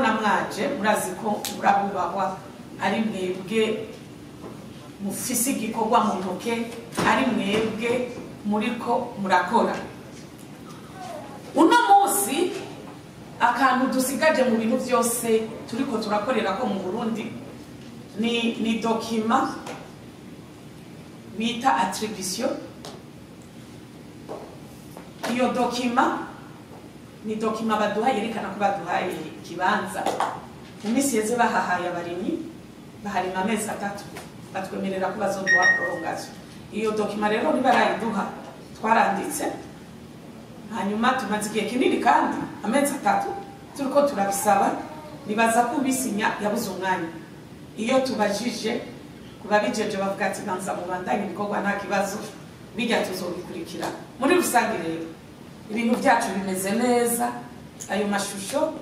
Kubona mwaje, murazi ko murabubahwa, ari mwebwe mufise igikorwa mu ntoke, ari mwebwe muriko murakora. Uno munsi akantu dusigaje mu bintu byose turiko turakorera ko mu Burundi ni document bita attribution. Iyo document ni document baduha yerekana ko baduhaye ikibanza. Mu minsi yeze bahahaye abarimyi, baharima amezi 3, batwemerera ko bazoduha prolongation. Iyo document rero ntibarayiduha, twaranditse, hanyuma tumaze igihe kinini kandi amezi 3 turiko turabisaba. Nibaza ko ubisinya yabuze umwanya. Iyo tubajije kubabijeje bavuga ati banza mubandanye ibikorwa, nta kibazo, bijya tuzobikurikira. Muri rusange rero ibintu byacu bimeze neza. Ayo mashusho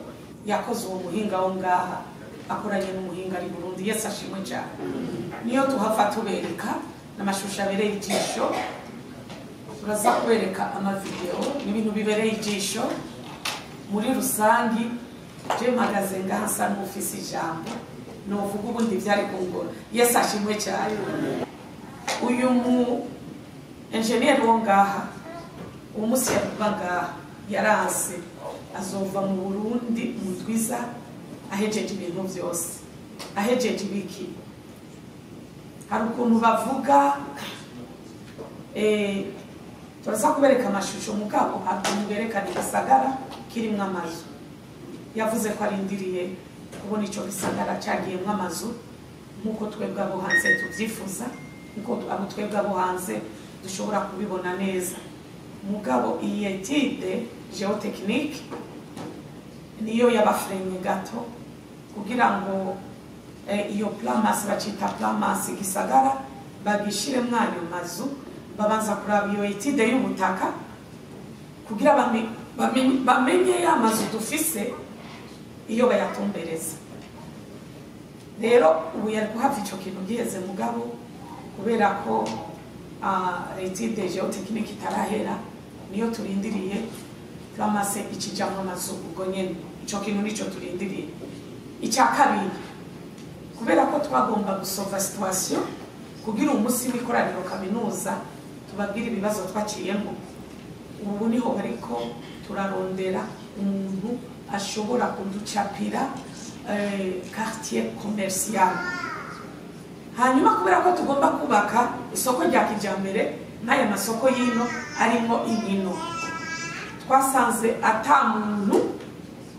yakoze uwo muhinga wo ngaha akoranye n'umuhinga ari Burundi, Yesu ashimwe cyane. Niyo tuhava tubereka n'amashusho abereye ijisho, turaza kubereka amavideo n'ibintu bibereye ijisho. Muri rusangi je mpagaze ngaha nsa n'ufise ijambo novuga ubundi byari kungora. Yesu ashimwe cyane. Uyu mu engineer wo ngaha umunsi yavuga ngaha yaranse azova mu Burundi mu twiza ahejeje ibintu byose, ahejeje ibiki. Hari ukuntu bavuga, turaza kubereka amashusho mugabo ukuntu berekana igisagara kirimwo amazu. Yavuze ko arindiriye kubona ico gisagara cagiyemwo amazu nk'uko twebwe abo hanze tuvyifuza, nk'uko abo twebwe abo hanze dushobora kubibona neza. Mugabo iyi étude géotechnique niyo yabafrenye gato kugira ngo iyo plan masse, bacita plan masse, igisagara bagishiremwo ayo mazu, babanza kuraba iyo étude y'ubutaka kugira bamenye ya mazu dufise iyo bayatumbereza. Rero ubu yari kuhava ico kintu giheze, mugabo kubera ko étude géotechnique itarahera niyo turindiriye, plan masse ikijamwo amazu ubwo nyene, ico kintu nico turindiriye. Icya kabiri, kubera ko twagomba gusova situation kugira umunsi w'ikoraniro kaminuza tubabwire ibibazo twaciyemo, ubu niho bariko turarondera umuntu ashobora kuducapira quartier commercial. Hanyuma kubera ko tugomba kubaka isoko rya kijambere n'aya masoko y'ino arimo inkino, twasanze ata muntu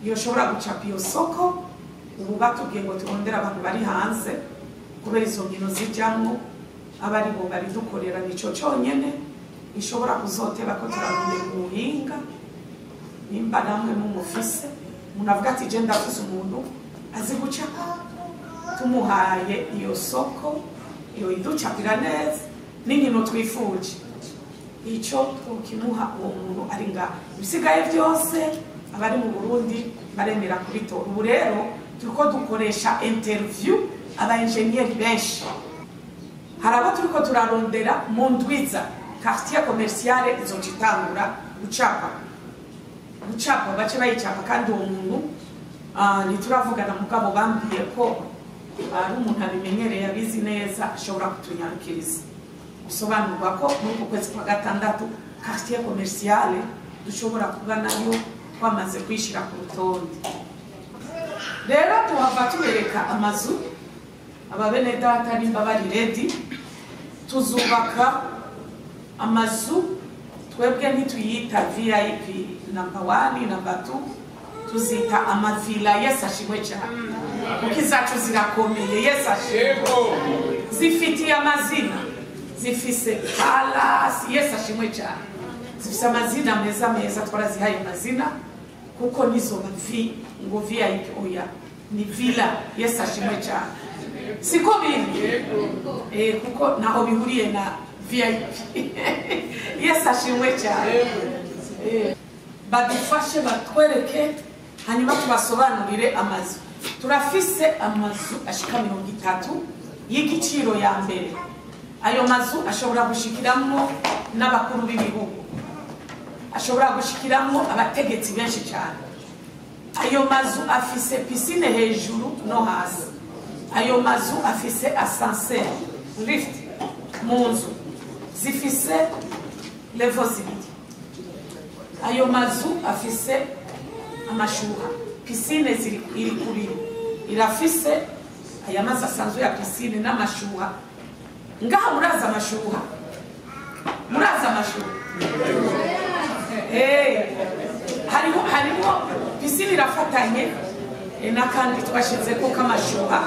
yoshobora gucapa iyo soko. Ubu batubwiye ngo turondere abantu bari hanze kubera izo nkino zijamwo aba ari bo babidukorera, nico conyene ishobora kuzoteba ko turarondera umuhinga. Nimba namwe mumufise, umuntu avuga ati je ndafise umuntu azi gucapa, tumuhaye iyo soko iyo iducapira neza n'inkino twifuje, ico twokimuha uwo muntu ari ngaha. Ibisigaye byose abari mu Burundi baremera kubitora. Ubu rero turiko dukoresha interview aba engineer benshi, hari abo turiko turarondera mu ndwiza quartier commercial izocitangura gucapa bace bayicapa. Kandi uwo muntu ntituravugana, mugabo bambwiye ko ari umuntu abimenyereye abizi neza, ashobora kutunyarukiriza. Bisobanurwa ko muri uku kwezi kwa 6 quartier commercial dushobora kuba nayo twamaze kuyishyira ku rutonde. Rero tuhava tubereka amazu ababene data nimba bari ready, tuzubaka amazu. Twebwe ntituyita VIP number 1, number 2, tuzita amavila. Yesu ashimwe cyane, kuko izacu zirakomeye. Yesu ashimwe, zifitiye amazina, zifise palace. Yesu ashimwe cyane, zifise amazina meza meza, twarazihaye amazina kuko nizo vi ngo VIP, oya ni villa. Yesu ashimwe cyane, siko biri, kuko naho bihuriye na VIP. Yesu ashimwe cyane. Badufashe batwereke, hanyuma tubasobanurire amazu. Turafise amazu ashika 30 y'igiciro ya mbere. Ayo mazu ashobora gushikiramwo n'abakuru b'ibihugu, ashobora gushikiramwo abategetsi benshi cyane. Ayo mazu afise piscine hejuru no hasi. Ayo mazu afise ascenseur, lift mu nzu zifise level zibiri. Ayo mazu afise amashuha, piscine ziri iri kubiri, irafise aya mazu asanzwe ya piscine n'amashuha. Ngaha muraza amashuha, muraza amashuha. Hariho piscine irafatanye n'akandi twashize ko kamashuha.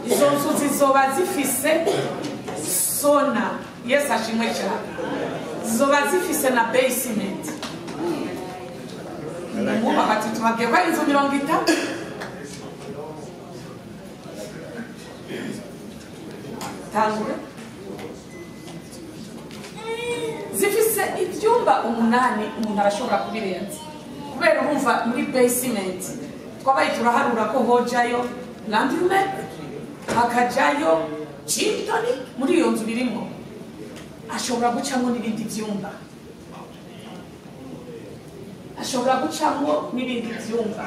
Izo nzu zizoba zifise sauna, Yesu ashimwe cyane, zizoba zifise na basement. Mwubaka tubabwiye ko ari inzu 30. Tangure zifise ibyumba 8, umuntu arashobora kubirenza kubera urumva muri basement twabaye turaharura ko hojayo laundromat, hakajayo gym tonic. Muri iyo nzu birimo ashobora gucamo n'ibindi byumba, ashobora gucamo n'ibindi byumba.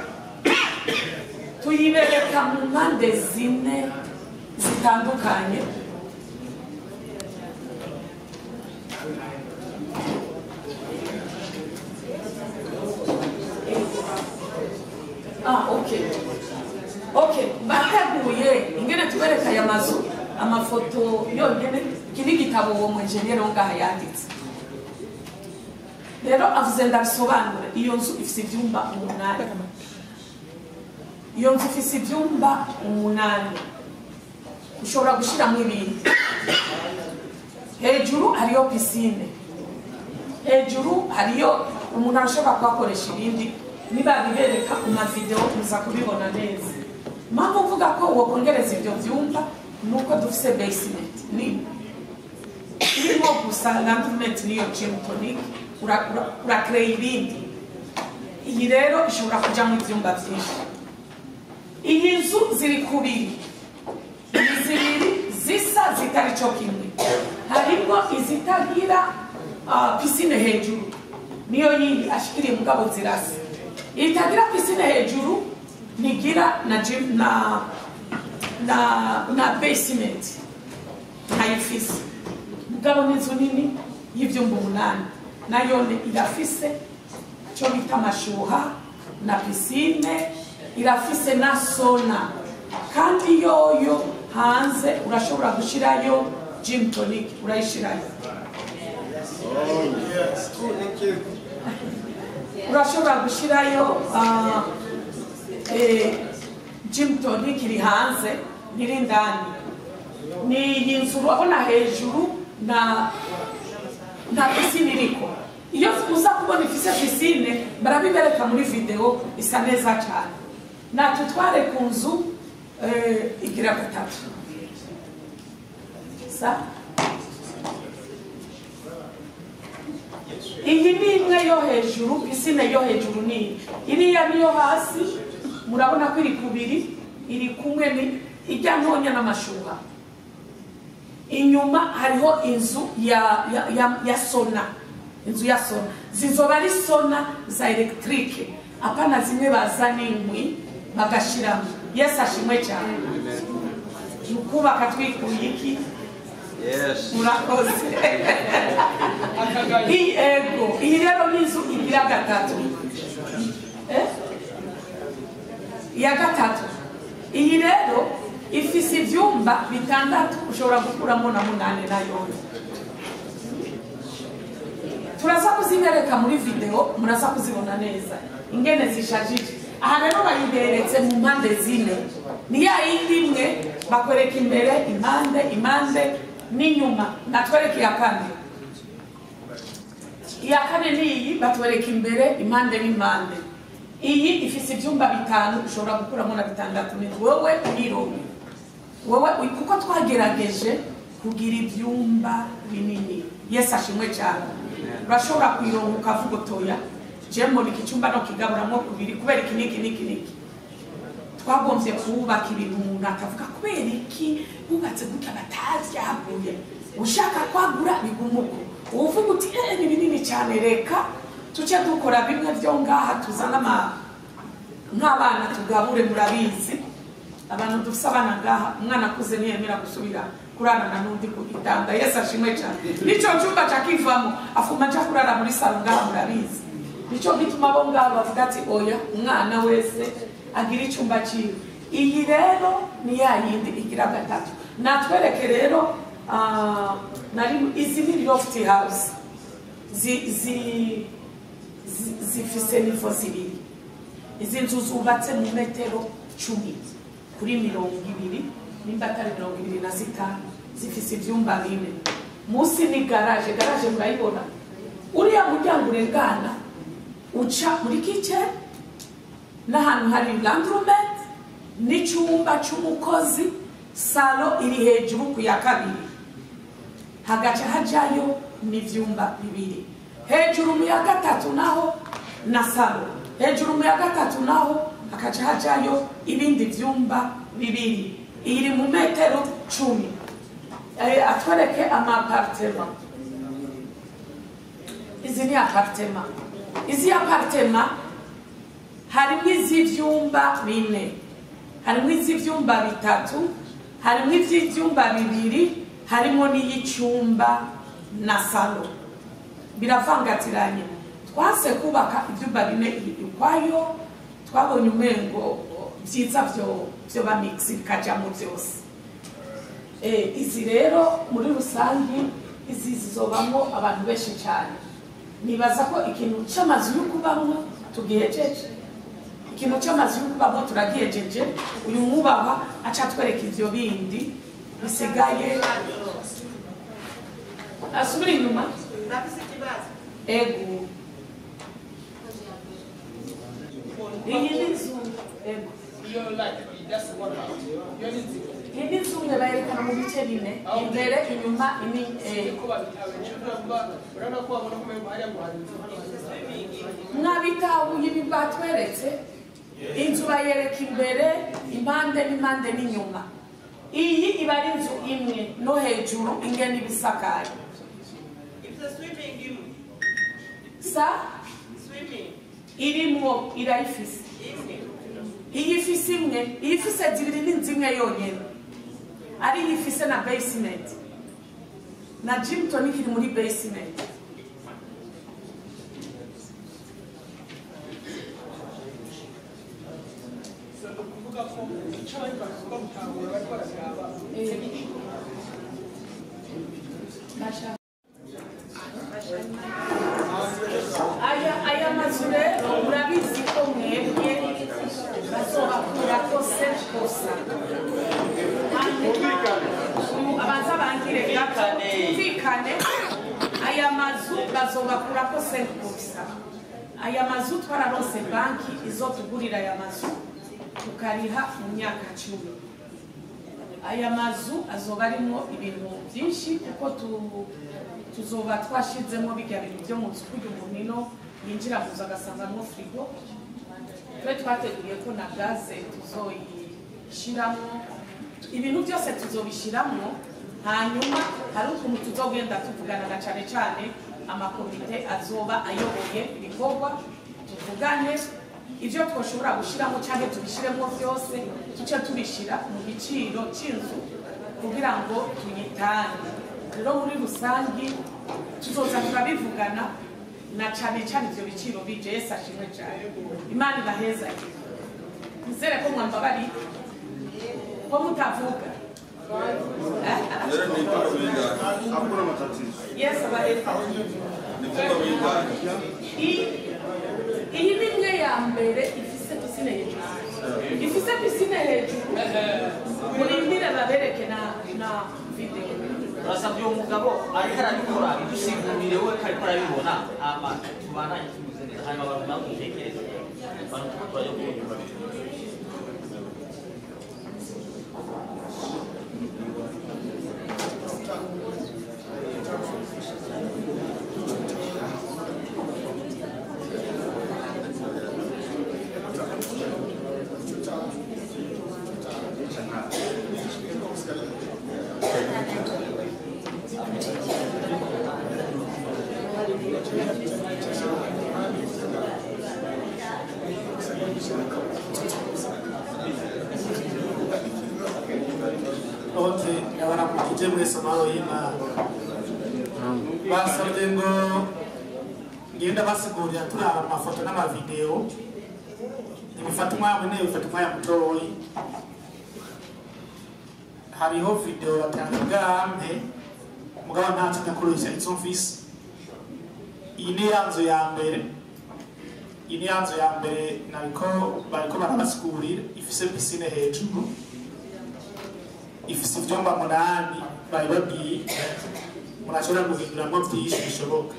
Tuyibereka mu mpande zine zitandukanye. Okay. Bateguye ingene tubereka aya mazu, amafoto yonyene. Iki ni igitabo uwo mu engineer wo ngaha yanditse. Rero avuze ndabisobanure, iyo nzu ifise ibyumba 8. Iyo nzu ifise ibyumba 8. Ushobora gushiramo ibindi. Hejuru hariyo piscine, hejuru hariyo umuntu arashobora kuhakoresha ibindi. Niba bibereka ku mavideo muza kubibona neza. Mpamvu mvuga ko wokongereza ibyo byumba nuko dufise basement nini irimo gusa laundromat niyo gym tonic, urakreye ibindi. Iyi rero ishobora kujamo ibyumba byinshi. Iyi nzu ziri kubiri, zibiri zisa zitari cyo kimwe. Harimo izitagira piscine hejuru, niyo yindi ashikiriye mugabo zirasa. Itagira piscine hejuru nigira na gym na basement ntayifise. Mugabo n'inzu nini y'ibyumba 8 nayo irafise cyo bita amashuha na piscine, irafise na sauna. Kandi yoyo hanze urashobora gushirayo gym tonic, urayishirayo. Oh yes, thank you. Urashobora gushirayo gym tonic iri hanze, niri indani. Ni iyi nzu urabona hejuru na piscine iriko. Iyo uza kubona ifise piscine barabibereka muri video, isa neza cyane. Natutware ku nzu igira gatatu. Sa iyi ni imwe yo hejuru, piscine yo hejuru ni iriya niyo hasi. Murabona ko iri kubiri, iri kumwe ni ijya ntonya n'amashuha. Inyuma hariho inzu ya sauna, inzu ya sauna zizoba ari sauna za electrique, apana zimwe bazana inkwi bagashiramo. Yesu ashimwe cyane. Nukubaka twikuye iki? Yes. Murakoze. Iyi ego, iyi rero ni inzu igira gatatu. Iya gatatu. Iyi rero ifise ibyumba 6, ushobora gukuramo na 8 nayo. Turaza kuzibereka muri video, muraza kuzibona neza ingene zishajije. Aha rero bayiberetse mu mpande zine, ni ya yindi imwe bakwereka imbere, impande, impande n'inyuma. Natwereka iya kane. Iya kane ni iyi, batwereka imbere, impande n'impande. Iyi ifise ibyumba 5, ushobora gukuramo na 6. Ni wowe uyironke wowe, kuko twagerageje kugira ibyumba binini. Yesu ashimwe cyane. Urashobora kuyironka ukavuga otoya, je mbona iki cyumba no kigaburamo kubiri kubera iki niki niki niki. Twagombye kubaka ibintu umuntu akavuga kubera iki bubatse gutya batavyaguye. Ushaka kwagura bigumuko, uvuga uti ni binini cyane, reka tuce dukora bimwe byo ngaha, tuzana Nk'abana tugabure, murabizi abantu dufise abana ngaha, umwana akuze ntiyemera gusubira kurarana n'undi ku gitanda. Yesu ashimwe cyane. Nico cyumba cakivamo, afuma aja kurara muri salon ngaha, murabizi. Nico gituma bo ngaha bavuga ati oya, umwana wese agira icyumba ciwe. Iyi rero ni ya yindi igira gatatu. Natwereke rero, nari izi ni loft house, zifise niveau zibiri. Izi nzu zubatse mu metero 10 kuri 20, nimba atari 25, zifise ivyumba bine. Musi ni garage, garage murayibona. Uriya muryango urengana uca muri kitchen n'ahantu hari laundromat n'icyumba c'umukozi. Salon iri hejuru ku ya kabiri, hagaca hajayo n'ivyumba bibiri. Hejuru mu ya gatatu naho na salon, hejuru mu ya gatatu naho hakaca hajayo ibindi vyumba bibiri. Iri mu metero 10. Atwereke ama appartement. Izi ni appartement. Izi appartement harimo iz'ivyumba bine, harimo iz'ivyumba bitatu, harimo ivy'ivyumba bibiri, harimo n'iy'icyumba na salon. Biravangatiranye. Twase kubaka ivyumba bine ukwayo, twabonye umengo vyiza vyo ba mix bikajamo vyose. Izi rero muri rusangi izi zizobamwo abantu benshi cyane. Nibaza ko ikintu c'amazu yo kubamwo tugihejeje. Ikintu c'amazu yo kubamwo turagihejeje. Uyu mwubahwa aca atwereka ivyo bindi bisigaye. Asubira inyuma. Ndafise ikibazo. Ego. Iyi ni inzu. Ego. Iyi ni inzu imwe bayerekana mu bice bine, imbere, inyuma, ini. Mwabitahuye ibi batweretse? Inzu bayereka imbere, impande n'impande n'inyuma. Iyi iba ari inzu imwe no hejuru ingene ibisakaye. Ifise swimming imwe. Sa? Swimming. Irimwo, irayifise. Imwe. Iyi ifise imwe, iyi ifise zibiri ni inzu imwe yonyene. Ari iyi ifise na basement. Na gym tonic iri muri basement. Aya mazu rero murabizi ko mwebwe bazobakurako 7%. Hanyuma abanza bangire gato tumvikane. Aya mazu bazobakurako 5%. Aya mazu twararonse banki izotugurira aya mazu tukariha mu myaka 10. Aya mazu azoba arimwo ibintu byinshi kuko tuzoba twashizemo bijya bintu byo mu nzu, kugira umuntu ino yinjira mu nzu agasangamwo frigo. Twe twateguye ko na gaze tuzoyishiramo, ibintu byose tuzobishiramwo. Hanyuma hari ukuntu tuzogenda tuvugana na cane cane amakomite azoba ayoboye ibikorwa, tuvugane ivyo twoshobora gushiramo canke tubishiremo vyose, tuce tubishira mu giciro c'inzu kugira ngo tuyitange. Rero muri rusangi tuzoza turabivugana na cane cane ivyo biciro bije. Yesu ashimwe cane. Imana ibahezagire. Nizere ko mwambabari ko mutavuga. Rero ni ibyumba bingahe? Hakuna matatizo. Yesu abahezagire. Ni ibyumba bingahe? Iyi ni imwe ya mbere ifise piscine hejuru. Ifise piscine hejuru. Murindire babereke na video. Turasabye uwo mugabo ariko arabikora bidusigurire we ko ariko arabibona, hama tubandanye tumeze neza, hanyuma abantu nabo dutekereze abantu tuko turajya kubona. Thank you. Okay, ndabaramukije mwese amahoro y'Imana. Basabye ngo ngenda basigurira turaba amafoto n'amavideo, ntibifata umwanya munini, bifata umwanya mutoyi. Hariho video batanga bwampe, mugabo ntaco ndakoresha izo mfise. Iyi ni ya nzu ya mbere, iyi ni ya nzu ya mbere nariko bariko barabasigurira, ifise piscine hejuru, ifise ivyumba 8 babibabwiye, murashobora guhinduramwo vyinshi bishoboka.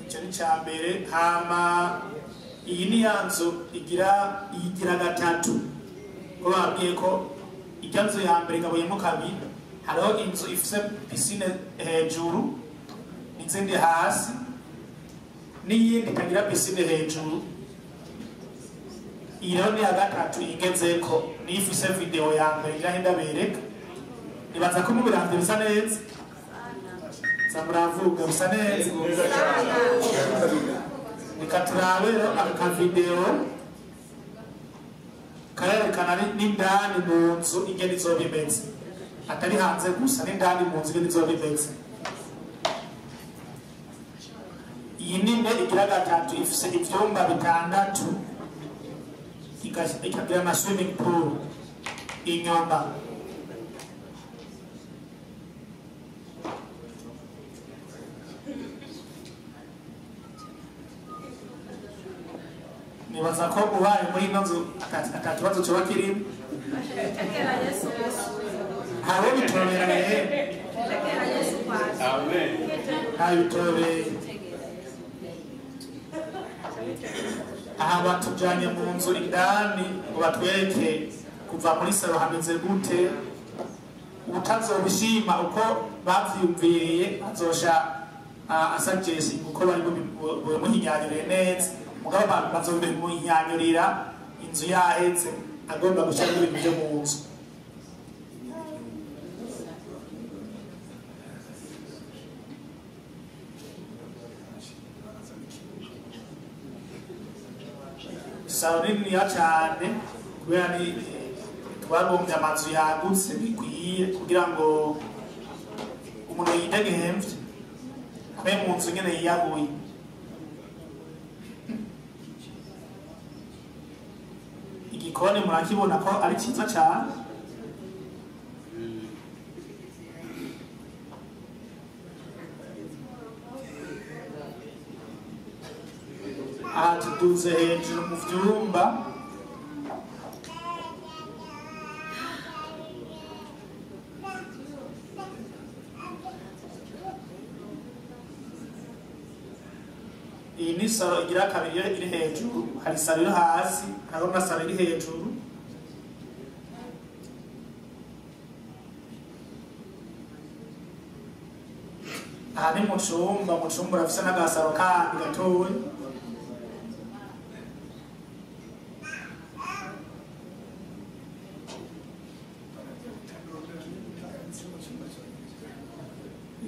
Ico ni ica mbere. Hama iyi ni ya nzu igira gatatu, ko babwiye ko irya nzu ya mbere igabuyemo kabiri, hariho inzu ifise piscine hejuru n'izindi hasi, n'iyindi itagira piscine hejuru. Iyi rero ni iya gatatu igezeko, niyo ifise video ya mbere ngira ndabereka. Nibaza ko mubiravye bisa neza. Za muravuga bisa neza. Reka turabe rero aka video karerekana n'indani mu nzu ingene izoba imeze, atari hanze gusa, n'indani mu nzu ingene izoba imeze. Iyi nini igira gatatu ifise ivyumba 6, ikagira na swimming pool inyuma. Nibaza ko ubaye muri ino nzu ata kibazo coba kirimo. Hariho bitobereye, ntabitobereye. Aha batujanye mu nzu indani ngo batwereke kuva muri salo hameze gute. Utazobishima uko bavyiyumviriye azosha asagesi uko bari bumuhinyanyuriye neza, mugabo bazobimuhinyanyurira inzu yaheze, agomba gushira ibintu vyo mu nzu. Salo niniya cane kubera ni twagombye amazu yagutse bikwiye kugira ngo umuntu yidegemvye abe mu nzu nyene yiyaguye. Igikoni murakibona ko ari ciza cane. Aha tuduze hejuru mu vyumba. Iyi ni salo igira kabiri iri hejuru, hari salo iri hasi, hariho na salo iri hejuru. Aha ni mu cumba, mu cumba urafise n'agasaro kandi gatoyi.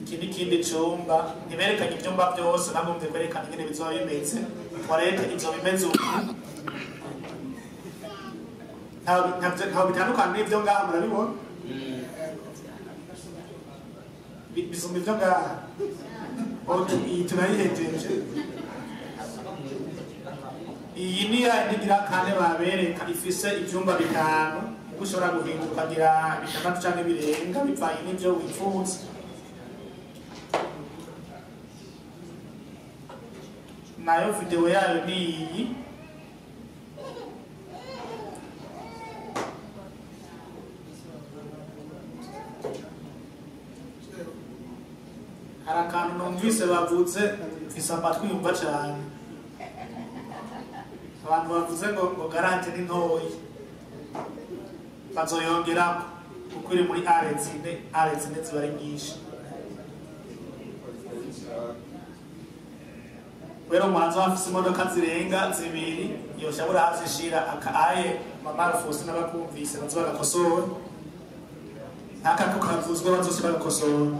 Iki ni ikindi cumba, ntiberekanye ivyumba vyose, nagombye kwerekana ingene bizoba bimeze. Toilette izoba imeze uku, ntaho bitandukana n'ivyo ngaha, murabibona bisumba ivyo ngaha. Okay, iyi turayihejeje. Iyi ni ya yindi igira kane babereka, ifise ivyumba 5, uko ushobora guhinduka ukagira 6 canke birenga bivanye n'ivyo wifuza. Nayo video yayo ni iyi. Hari akantu numvise bavuze, mfise amatwi yumva cane. Abantu bavuze ngo garante ni ntoyi, bazoyongerako kuko iri muri are zine, are zine ziba ari nyinshi. Rero umuhanzi wafise imodoka zirenga 2 yoshabura hazishira aka aye mama Alphonse n'abakumvise baze bagakosora, ntaka ko kavuzwe bazose bagakosora.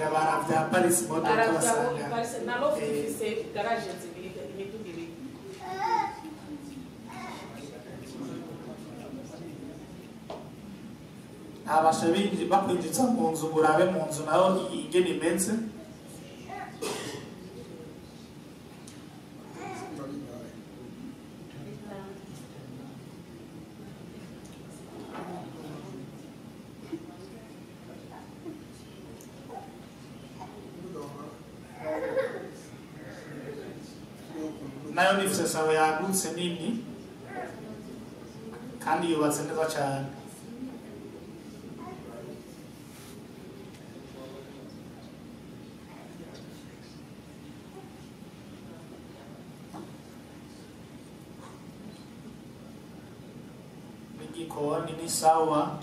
Ngira baravya Paris moto Baravya basanga. Paris na loft ifise garage zibiri, imiduga ibiri. Abasha bakwinjiza mu nzu ngo urabe mu nzu naho ingene imeze. Nayo nifise salo yagutse nini kandi yubatse neza cyane. N'igikoni ni sawa.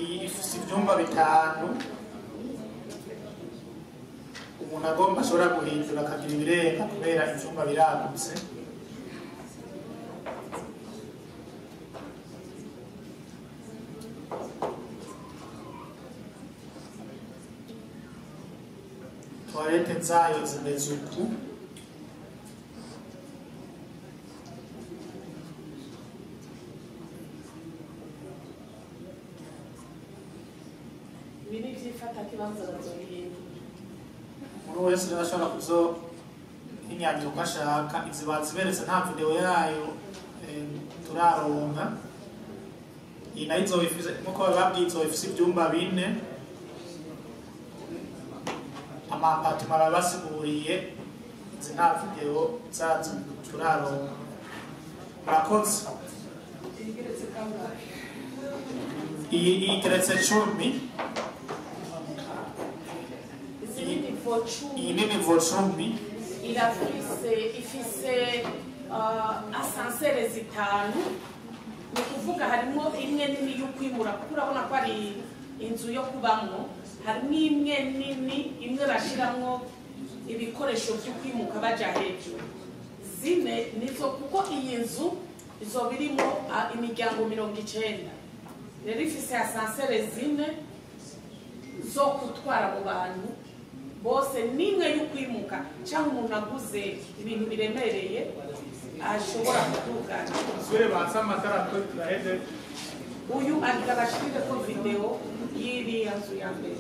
Iyi ifise ivyumba bitanu, umuntu agomba ashobora guhindura akagira ibirenga kubera ivyumba biragutse. Toilette zayo zimeze uku. Ibi ni ivy'ifatakibanza bazohindura. Umuntu wese rero ashobora kuzohinyanyura uko ashaka. Izi baziberetse nta video yayo turaronka. Iyi nayo izoba ifise, nkuko bababwiye, izoba ifise ivyumba bine. Ama-apartment babasiguriye, izi nta video zazo turaronka. Murakoze. Igeretse kangahe? Iyi igeretse 10. Izi ni niveau 10. Iyi ni niveau 10. Irafise ifise ascenseur zitanu, ni kuvuga harimo imwe nini yo kwimura, kuko urabona ko ari inzu yo kubamwo. Harimo imwe nini, imwe bashiramwo ibikoresho byo kwimuka baja hejuru. Zine nizo, kuko iyi nzu izoba irimo imiryango 90. Rero ifise ascenseur zine zo gutwara abo bantu bose, n'imwe yo kwimuka cyangwa umuntu aguze ibintu biremereye ashobora kudugana. Basubire batse amatara twe turaheze. Uyu agira bashirire ko video y'iriya nzu ya mbere.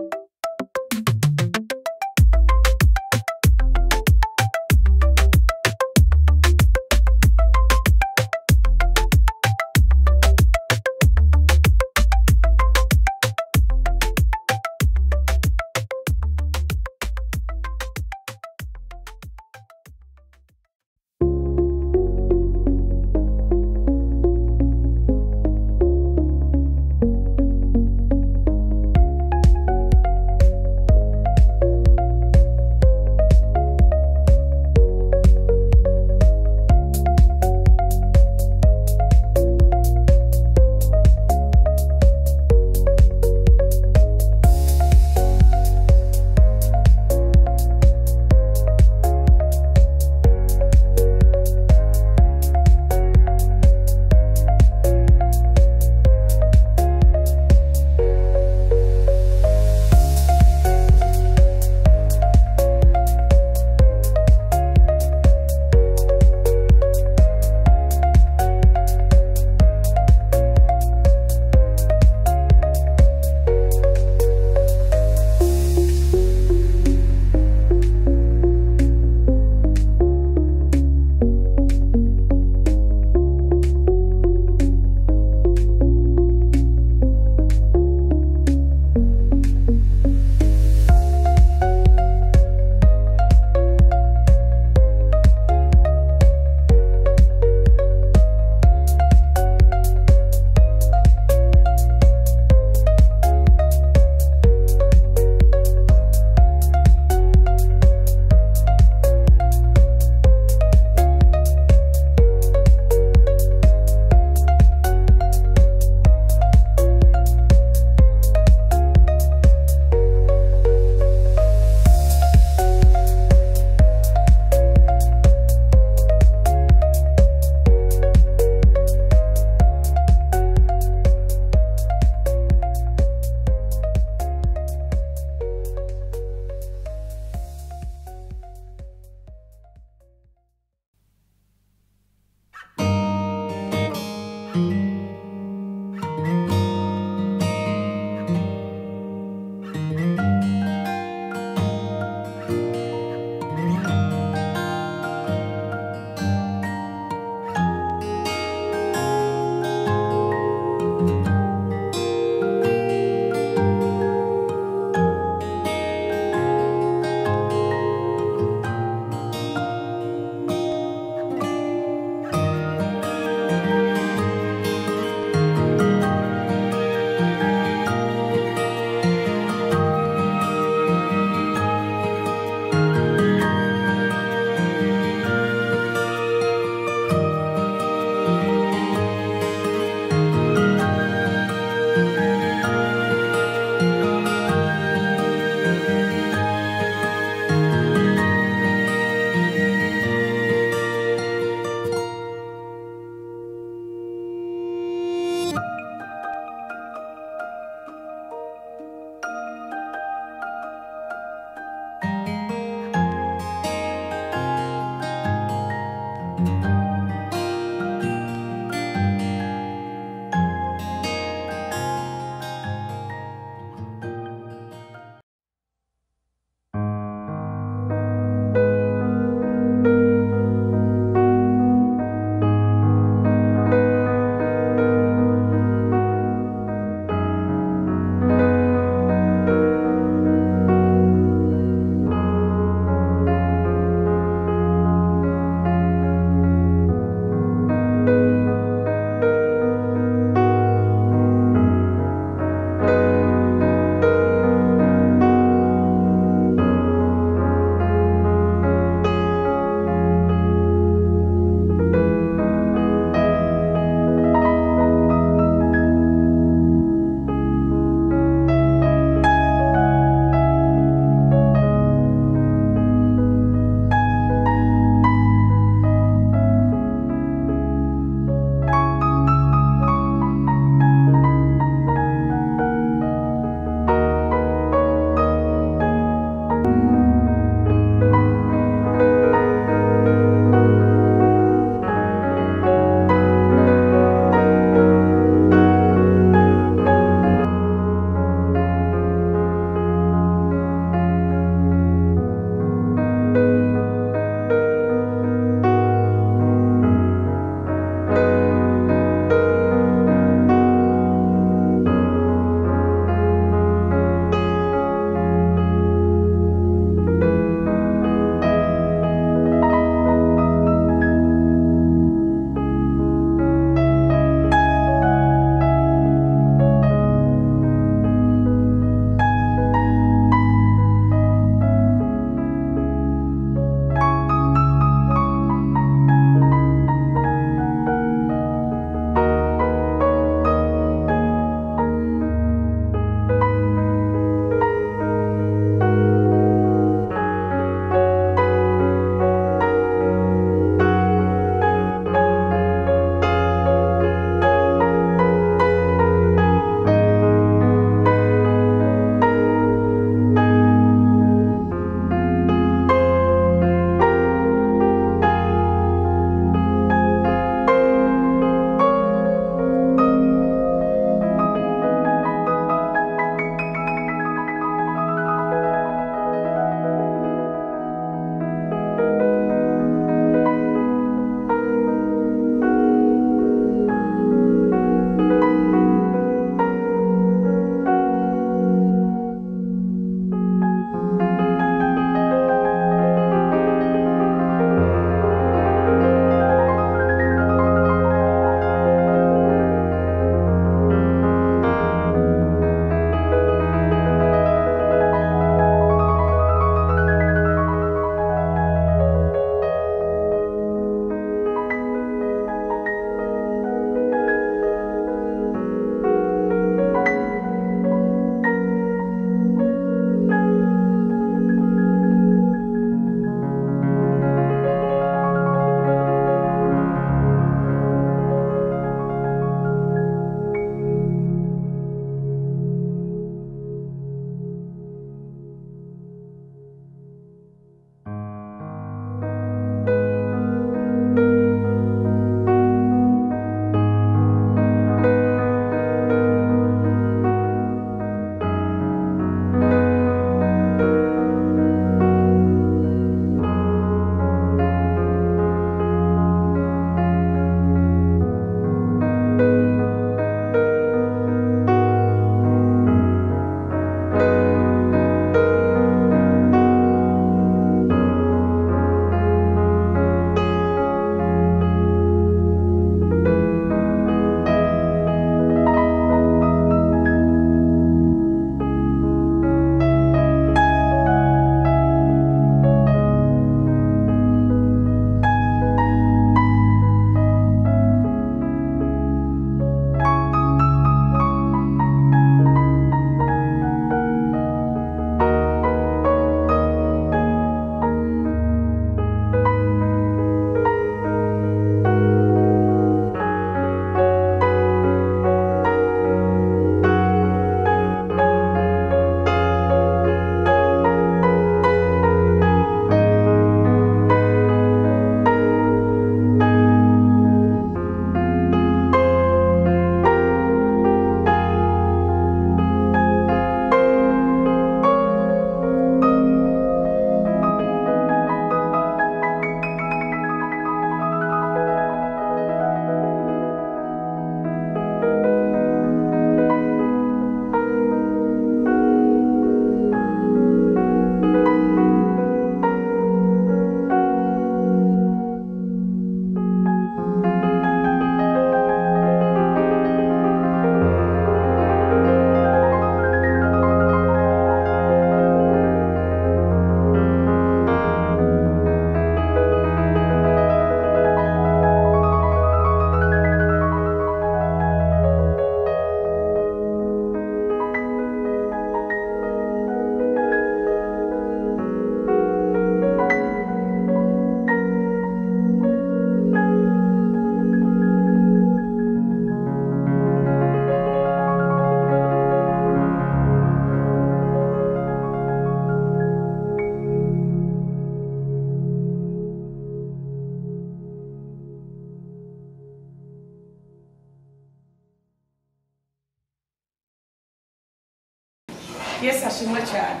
Yesu ashimwe cyane.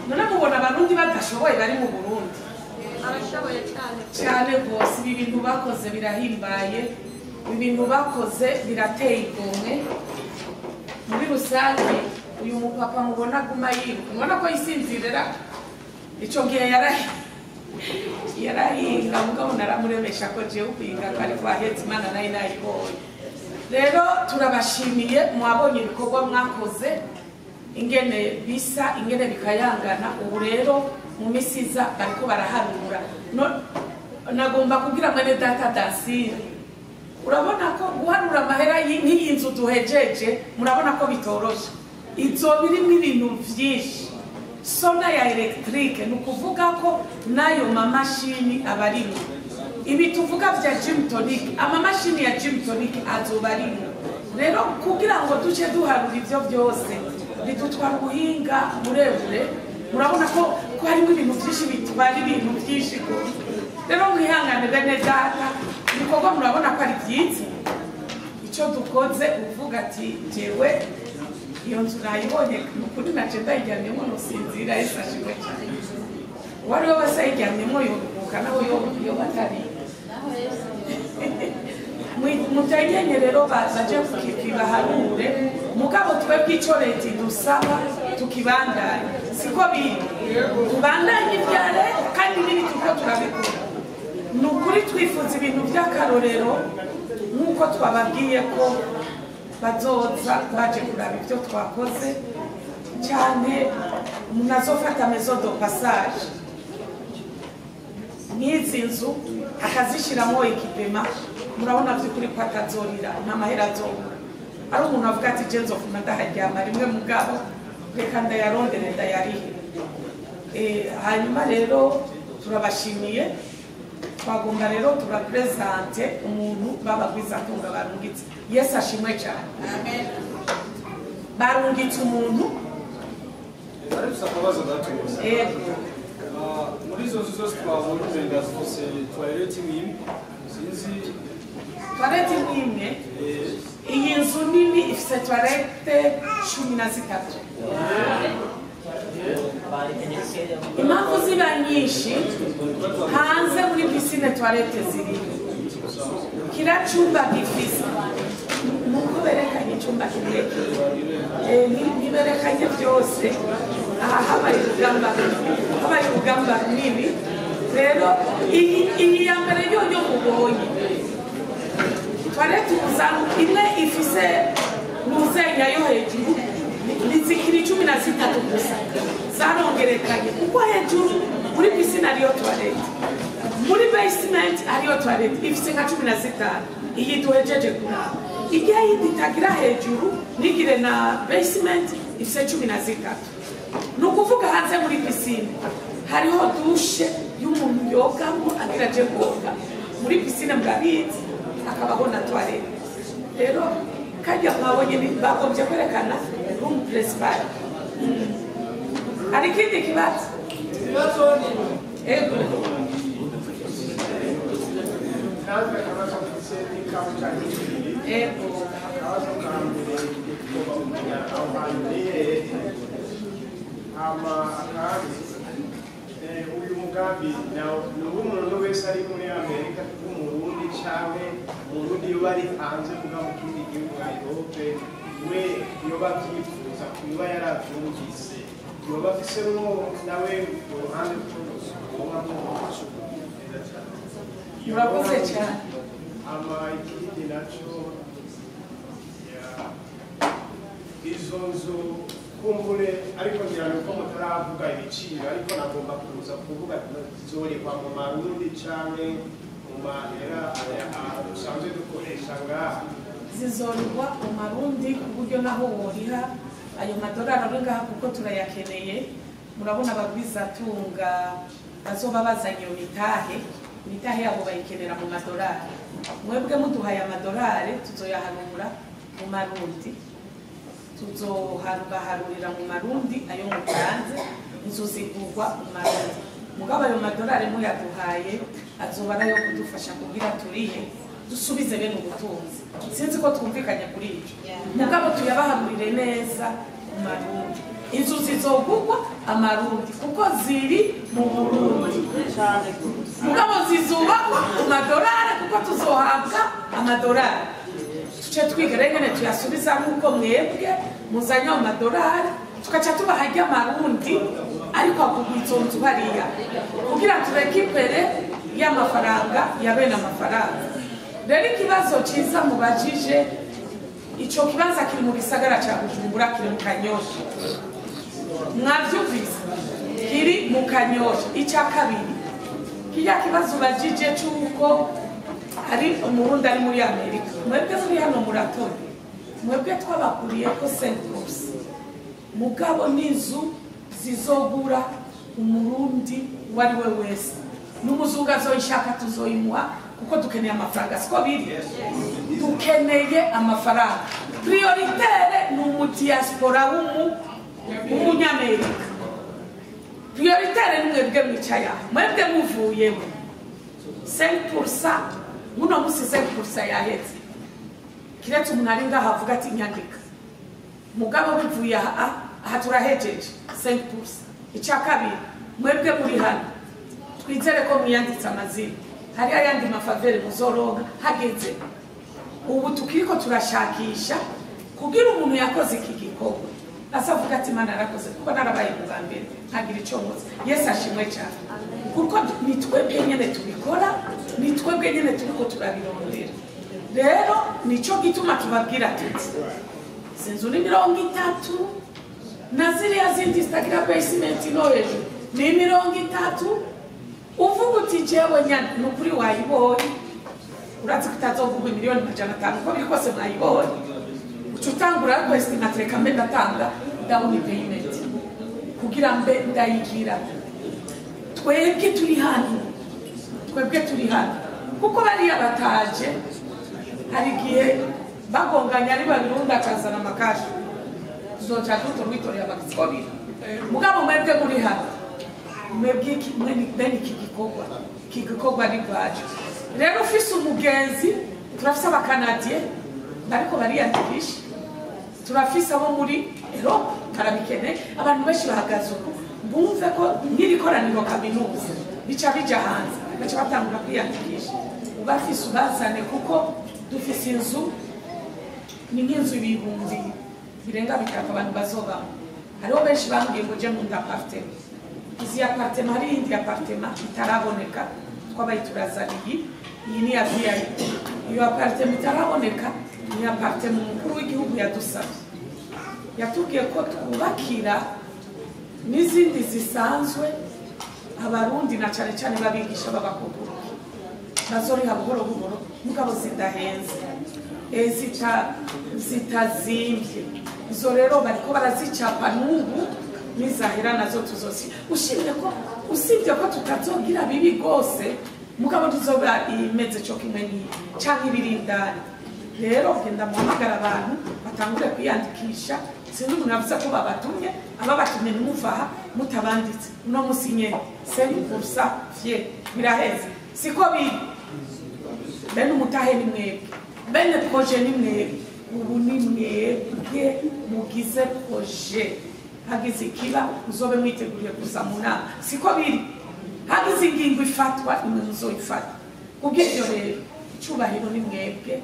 None mubona abarundi badashoboye bari mu Burundi? Arashoboye cyane cyane rwose. Ibi bintu bakoze birahimbaye, ibi bintu bakoze birateye igomwe. Muri rusange uyu mupapa mubona aguma yiruka, mubona ko yisinzirira, icyo gihe yarahinga, mugabo naramuremesha ko jewe ukuhinga kwari kwahetse, Imana nayo nayibonye. Rero turabashimiye, mwabonye ibikorwa mwakoze ingene bisa, ingene bikayangana. Ubu rero mu misi iza bariko baraharura. Nagomba kubwira mwene data Dansire, urabona ko guharura amahera nk'iyi nzu duhejeje, murabona ko bitoroshe, izo birimo ibintu vyinshi, sona ya electrique, ni ukuvuga ko n'ayo mamashini aba arimo. Ibi tuvuga vya gym tonic, amamashini ya gym tonic azoba arimo. Rero kugira ngo duce duharura ivyo vyose bidutwara ubuhinga burebure. Murabona ko harimo ibintu vyinshi bitwara ibintu vyinshi gose. Rero mwihangane bene data, ibikorwa murabona ko ari vyiza. Ico dukoze uvuga ati jewe iyo nzu nayibonye, ni ukuri naje ndayiryamyemo nosinzira. Yesu ashimwe cyane. Uwo ari we wese ayiryamyemo yoruhuka, naho yoba atari mutenyenye. Rero baje kukibaharure, mugabo twebwe ico leta idusaba tukibandanye, siko biri? Tubandanye ibya leta kandi n'ibi turiko turabikora. Ni ukuri twifuza ibintu by'akarorero, nk'uko twababwiye ko bazoza baje kuraba ibyo twakoze cyane. Umuntu azofata maison de passage nk'izi nzu akazishyiramo équipement, murabona by'ukuri ko atazorira, nta mahera azobura. Ari umuntu avuga ati je nzofuma ndaharyama rimwe, mugabo reka ndayarondere ndayarihe. Hanyuma rero turabashimiye. Twagomba rero turapresente umuntu babagwizatunga barungitse. Yesu ashimwe cyane. Barungitse umuntu. Ariko akabazo gato gusa. Yego. Muri izo nzu zose twabonye, umenga zose toilette imwe, sinzi. Toilette imwe? Iyi nzu nini ifise toilette 13. Impamvu ziba nyinshi, hanze muri piscine toilette ziriyo, kila cyumba gifise, nuko berekanye icyumba kirekire, ntiberekanye byose. Aha habaye urugamba runini. Rero iyi ya mbere yoyo mubonye toilette usanga imwe ifise nuzenya yo hejuru, ni zikiri 13 gusa, zarongerekanye kuko hejuru muri piscine hariyo toilette, muri basement hariyo toilette, ifise nka 15. Iyi duhejeje kuraba, ijya yindi itagira hejuru nigire na basement, ifise 13. Ni ukuvuga hanze muri piscine hariho douche y'umuntu yogamo agira aje koga muri piscine, murabizi, hakabaho na toilette. Rero kajya mwabonye bagombye kwerekana room principal. Hari ikindi kibazo? Ego. Natwe akabazo mfise ni kamwe canke tubiri. Ego. Akabazo ka mbere, tugomba kumenya aho hantu ni hehe. Hama akandi, uyu mugambi ni uw'umuntu wese ari muri Amerika w'Umurundi, canke Umurundi yoba ari hanze muga mu kindi gihugu nka Europe, we yoba avyifuza, yoba yaravyumvise, yoba afisemwo nawe uruhande rw'uwo neza cane? Murakoze cyane. Ama ikindi naco, izo nzu kumbure, ariko ngira ni uko mutaravuga ibiciro, ariko nagomba kuza kuvuga zorikwa mu marundi canke mu mahera dusanzwe dukoresha ngaha? Zizorwa mu marundi, ku buryo naho woriha ayo madolari ari ngaha, kuko turayakeneye. Murabona abagwizatunga bazoba bazanye iyo mitahe, imitahe yabo bayikenera mu madolari. Mwebwe muduhaye amadolari, tuzoyaharura mu marundi, tuzobaharurira mu marundi ayo mutanze. Inzu zigurwa mu marundi, mugabo ayo madolari muyaduhaye azoba arayo kudufasha kugira turihe, dusubize bene ubutunzi. Sinzi ko twumvikanye kuri ibyo, mugabo tuyabaharurire neza mu marundi. Inzu zizogurwa amarundi kuko ziri mu Burundi, mugabo zizubakwa ku madolari kuko tuzohabwa amadolari. Tuce twiga rero ingene tuyasubiza nk'uko mwebwe muzanye ayo madolari, tukaca tubaha ry'amarundi ariko agurwa izo nzu hariya kugira turekipere y'amafaranga ya bene amafaranga. Rero ikibazo ciza mubajije, ico kibanza kiri mu gisagara ca Bujumbura, kiri mu Kanyosha. Mwavyumvise? Kiri mu Kanyosha. Ica kabiri, kirya kibazo ubajije c'uko hari umurundi ari muri Amerika, mwebwe muri hano muratora, mwebwe twabakuriyeko 5%, mugabo n'inzu zizogura umurundi uwo ari we wese, n'umuzungu azoyishaka tuzoyimuha kuko dukeneye amafaranga. Siko biri? Dukeneye amafaranga. Prioritaire ni umudiaspora w'umunyamerika. Prioritaire ni mwebwe mwicaye aho, mwebwe muvuyemo 5%, muno musi 5% yaheze, kiretse umuntu ari ngaho avuga ati nyandika, mugabo bivuye aha, aha turahejeje 5%. Icya kabiri, mwebwe muri hano twizere ko mwiyanditse amazina, hari ayandi mafavere muzoronka hageze. Ubu tukiriko turashakisha kugira umuntu yakoze iki gikorwa azavuga ati Imana yarakoze kuko narabaye mu ba mbere nkagira ico nkoze. Yesu ashimwe cyane, kuko ni twebwe nyene tubikora, ni twebwe nyene turiko turabirondera. Rero nico gituma tubabwira tuti sinzu ni 30 na ziriya zindi zitagira basement no hejuru ni 30. Uvuga uti jewe nyana ni ukuri wayibonye, urazi ko itazogurwa 500,000,000 uko biri kose mwayibonye, uca utangura ariko estimate reka mbe ndatanga down payment kugira mbe ndayigira. Twebwe turi hano, twebwe turi hano kuko bariya bataje hari igihe bagonganya ari babirunda akazana amakashi, tuzoca dutora abagisiko biri. Mugabo mwebwe muri hano, mwebwe bene iki gikorwa, iki gikorwa ni rwacu. Rero ufise umugenzi, turafise abakanadiye bariko bariyandikisha, turafise abo muri Europe barabikeneye, abantu benshi bahagaze uko bumve ko nk'iri koraniro kaminuza bica bija hanze, baca batangura kwiyandikisha. Ubafise ubazane kuko dufise inzu, ni nk'inzu 3000 birenga abantu bazobamo. Hariho benshi bambwiye ngo je nkunda apartment. Izi apartment, hari iyindi apartment itaraboneka twabaye turazana iyi, iyi ni ya VIP. Iyo apartment itaraboneka ni apartment umukuru w'igihugu yadusabye, yatubwiye ko twubakira n'izindi zisanzwe abarundi na cane cane babigisha b'abakobwa bazoriha buhoro buhoro, mugabo zidahenze, zitazimvye. Izo rero bariko barazicapa n'ubu, nizahera nazo tuzosi. Ushimye ko usibye ko tutazogira bibi gose, mugabo tuzoba imeze cyo kimwe ni canke ibirindani. Rero genda muhamagara abantu batangure kwiyandikisha. Sinzi umuntu avuze ko babatumye, ababatumye ntimuvaha mutabanditse. Uno musi nyene 5% fye biraheze, siko biri. Bene umutahe ni mwebwe, bene projet ni mwebwe. Ubu ni mwebwe mugize projet, hagize ikiba muzobe mwiteguriye kuza mu nama, siko biri. Hagize ingingo ifatwa imwe muzoyifata. Kubw'ivyo rero icubahiro ni mwebwe,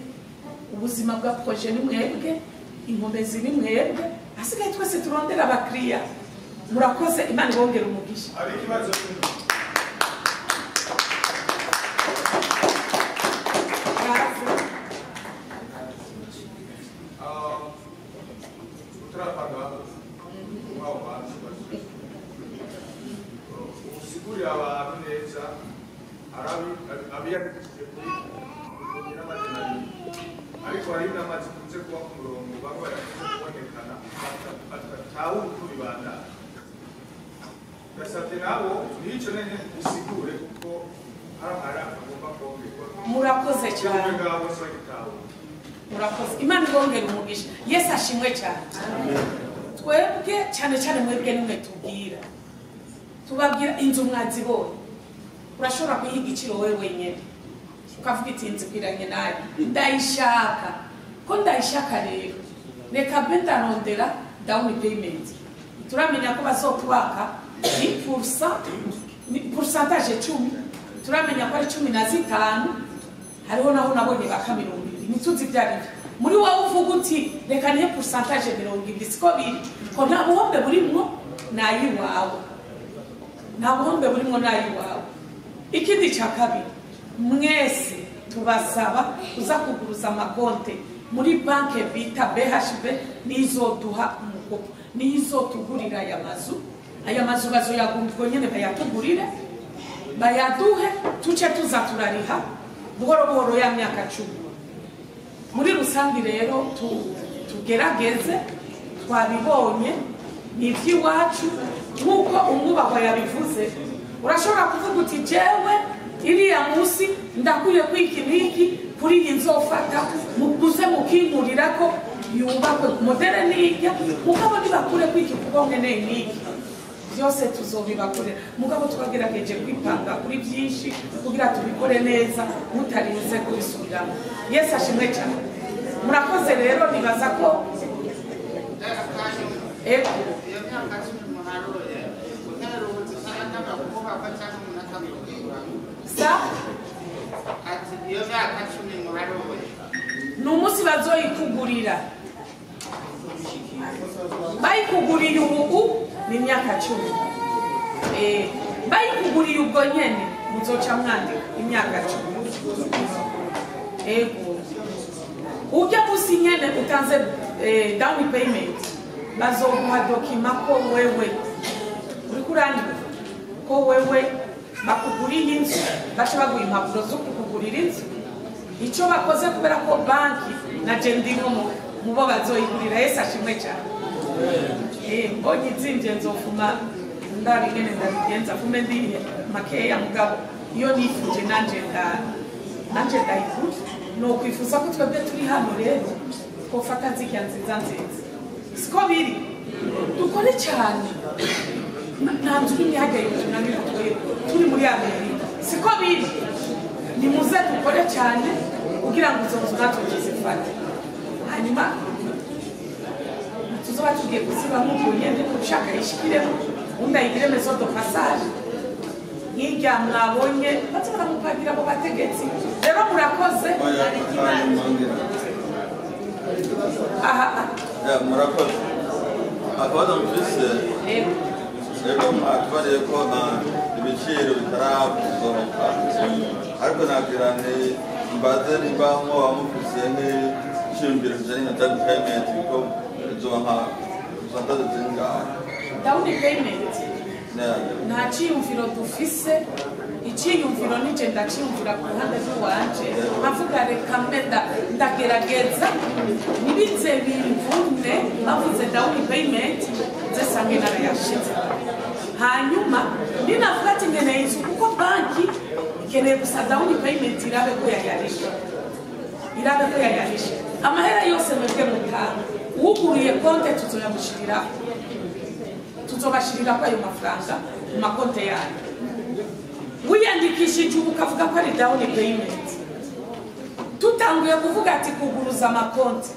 ubuzima bwa projet ni mwebwe, inkomezi ni mwebwe, hasigaye twese turondera abakiriya. Murakoze, Imana ibongere umugisha. Hari ikibazo? Usigurira abantu neza, abiyandikishije kuri 200, ariko hari inama zikunze kuba ku murongo, bamwe badakunze kubonekana, batatawe uko bibandana. Ndasabye nabo n'icyo nyene usigure kuko hari amahera agomba kongerwa. Murakoze cyane. Bose bagitahura. Murakoze, Imana ibongere umugisha. Yesu ashimwe cyane. Twebwe cyane cyane mwebwe nimwe tubwira, tubabwira inzu mwazibonye, urashobora kuyiha igiciro wewe wenyene ukavuga iti inzu ikwiranye nayo ndayishaka, ko ndayishaka rero reka mbe ndarondera down payment Turamenya ko bazotwaka 10%, ni pourcentage 10, turamenya ko ari 15. Hariho naho nabonye baka 20, ntituzi ibyo ari byo. Muri wowe uvuga uti reka nihe pourcentage 20, siko biri ko nta buhombe burimwo nayiwawe, nta buhombe burimwo nayiwawe. Ikindi cya kabiri, mwese tubasaba uza kuguruza amakonte muri banke bita BHB, nizoduha umukopo, nizotugurira aya mazu. Aya mazu bazoyagurwa nyene, bayatugurire, bayaduhe, tuce tuza turariha buhoro buhoro ya myaka 10. Muri rusange rero tugerageze, twabibonye ni iby'iwacu nk'uko umwubahwa yabivuze. Urashobora kuvuga uti jewe iriya munsi ndakwiye kwiki niki kuri iyi nzofata, mukuze mukimurira ko yubakwe modere nijya, mugabo ntibakure kwiki kuko nkeneye niki, byose tuzobibakorera. Mugabo twagerageje kwipanga kuri byinshi kugira tubikore neza mutarinze kubisubiramo. Yesu ashimwe cyane. Murakoze rero, nibaza ko ego Iyo myaka 10 muharuye, guhera ubu zisanga kubaka cyangwa umuntu akamubwira sa ati iyo myaka 10 muharuye ni umunsi bazoyikugurira. Bayikuguriye ubu ni imyaka 10. Bayikuguriye ubwo nyene muzoca mwandika imyaka 10. Ego ujya munsi nyene utanze down payment, bazoguha document ko wewe uriko urandika ko wewe bakuguriye inzu, baca baguha impapuro zo kukugurira inzu. Icyo bakoze kubera ko banki na je ndimwo mu bo bazoyigurira. Yesu ashimwe cyane. Mbonye izimvye nzofuma ndabingene ndabigenza, fume ndihe makeya, mugabo iyo nifuje nanje ndayigura. Nokwifuza ko twebwe turi hano rero twofata zirya nziza nziza, siko biri, dukore cyane. Nta nzu n'imwe ihagaye tunanira twebwe turi muri Amerika, siko biri. Nimuze dukore cyane kugira ngo izo nzu natwe tuzifate, hanyuma tuzoba tugiye kuzibamo ubwo nyene, ushaka yishikiremo undi ayigire maison de passage nk'irya mwabonye baza baramupagira abo bategetsi. Rero murakoze. Aha. Murakoze. Akabazo mfise rero, mwatubariye ko ibiciro bitarasohoka, ariko nagira nti mbaze nimba mwoba mufise nk'iciyumviro kijanye na down payment, ko izoba nka pourcentage zingahe? Down payment nta ciyumviro dufise. Iciyumviro nije ndaciyumvira ku ruhande rw'iwanje, nkavuga reka mbe ndagerageza ntibize bimvune, bavuze down payment nze sange narayashize. Hanyuma ninavuga ati nkeneye inzu, kuko banki ikeneye gusa down payment irabe ko yayarisha, irabe ko yayarisha amahera yose mwebwe mutanga. Uwuguriye konte tuzoyamushiriraho, tuzobashirira ko ayo mafaranga mu makonte yanyu. Wiyandikishije ubu ukavuga ko ari down payment, tutanguye kuvuga ati kuguruza amakonti,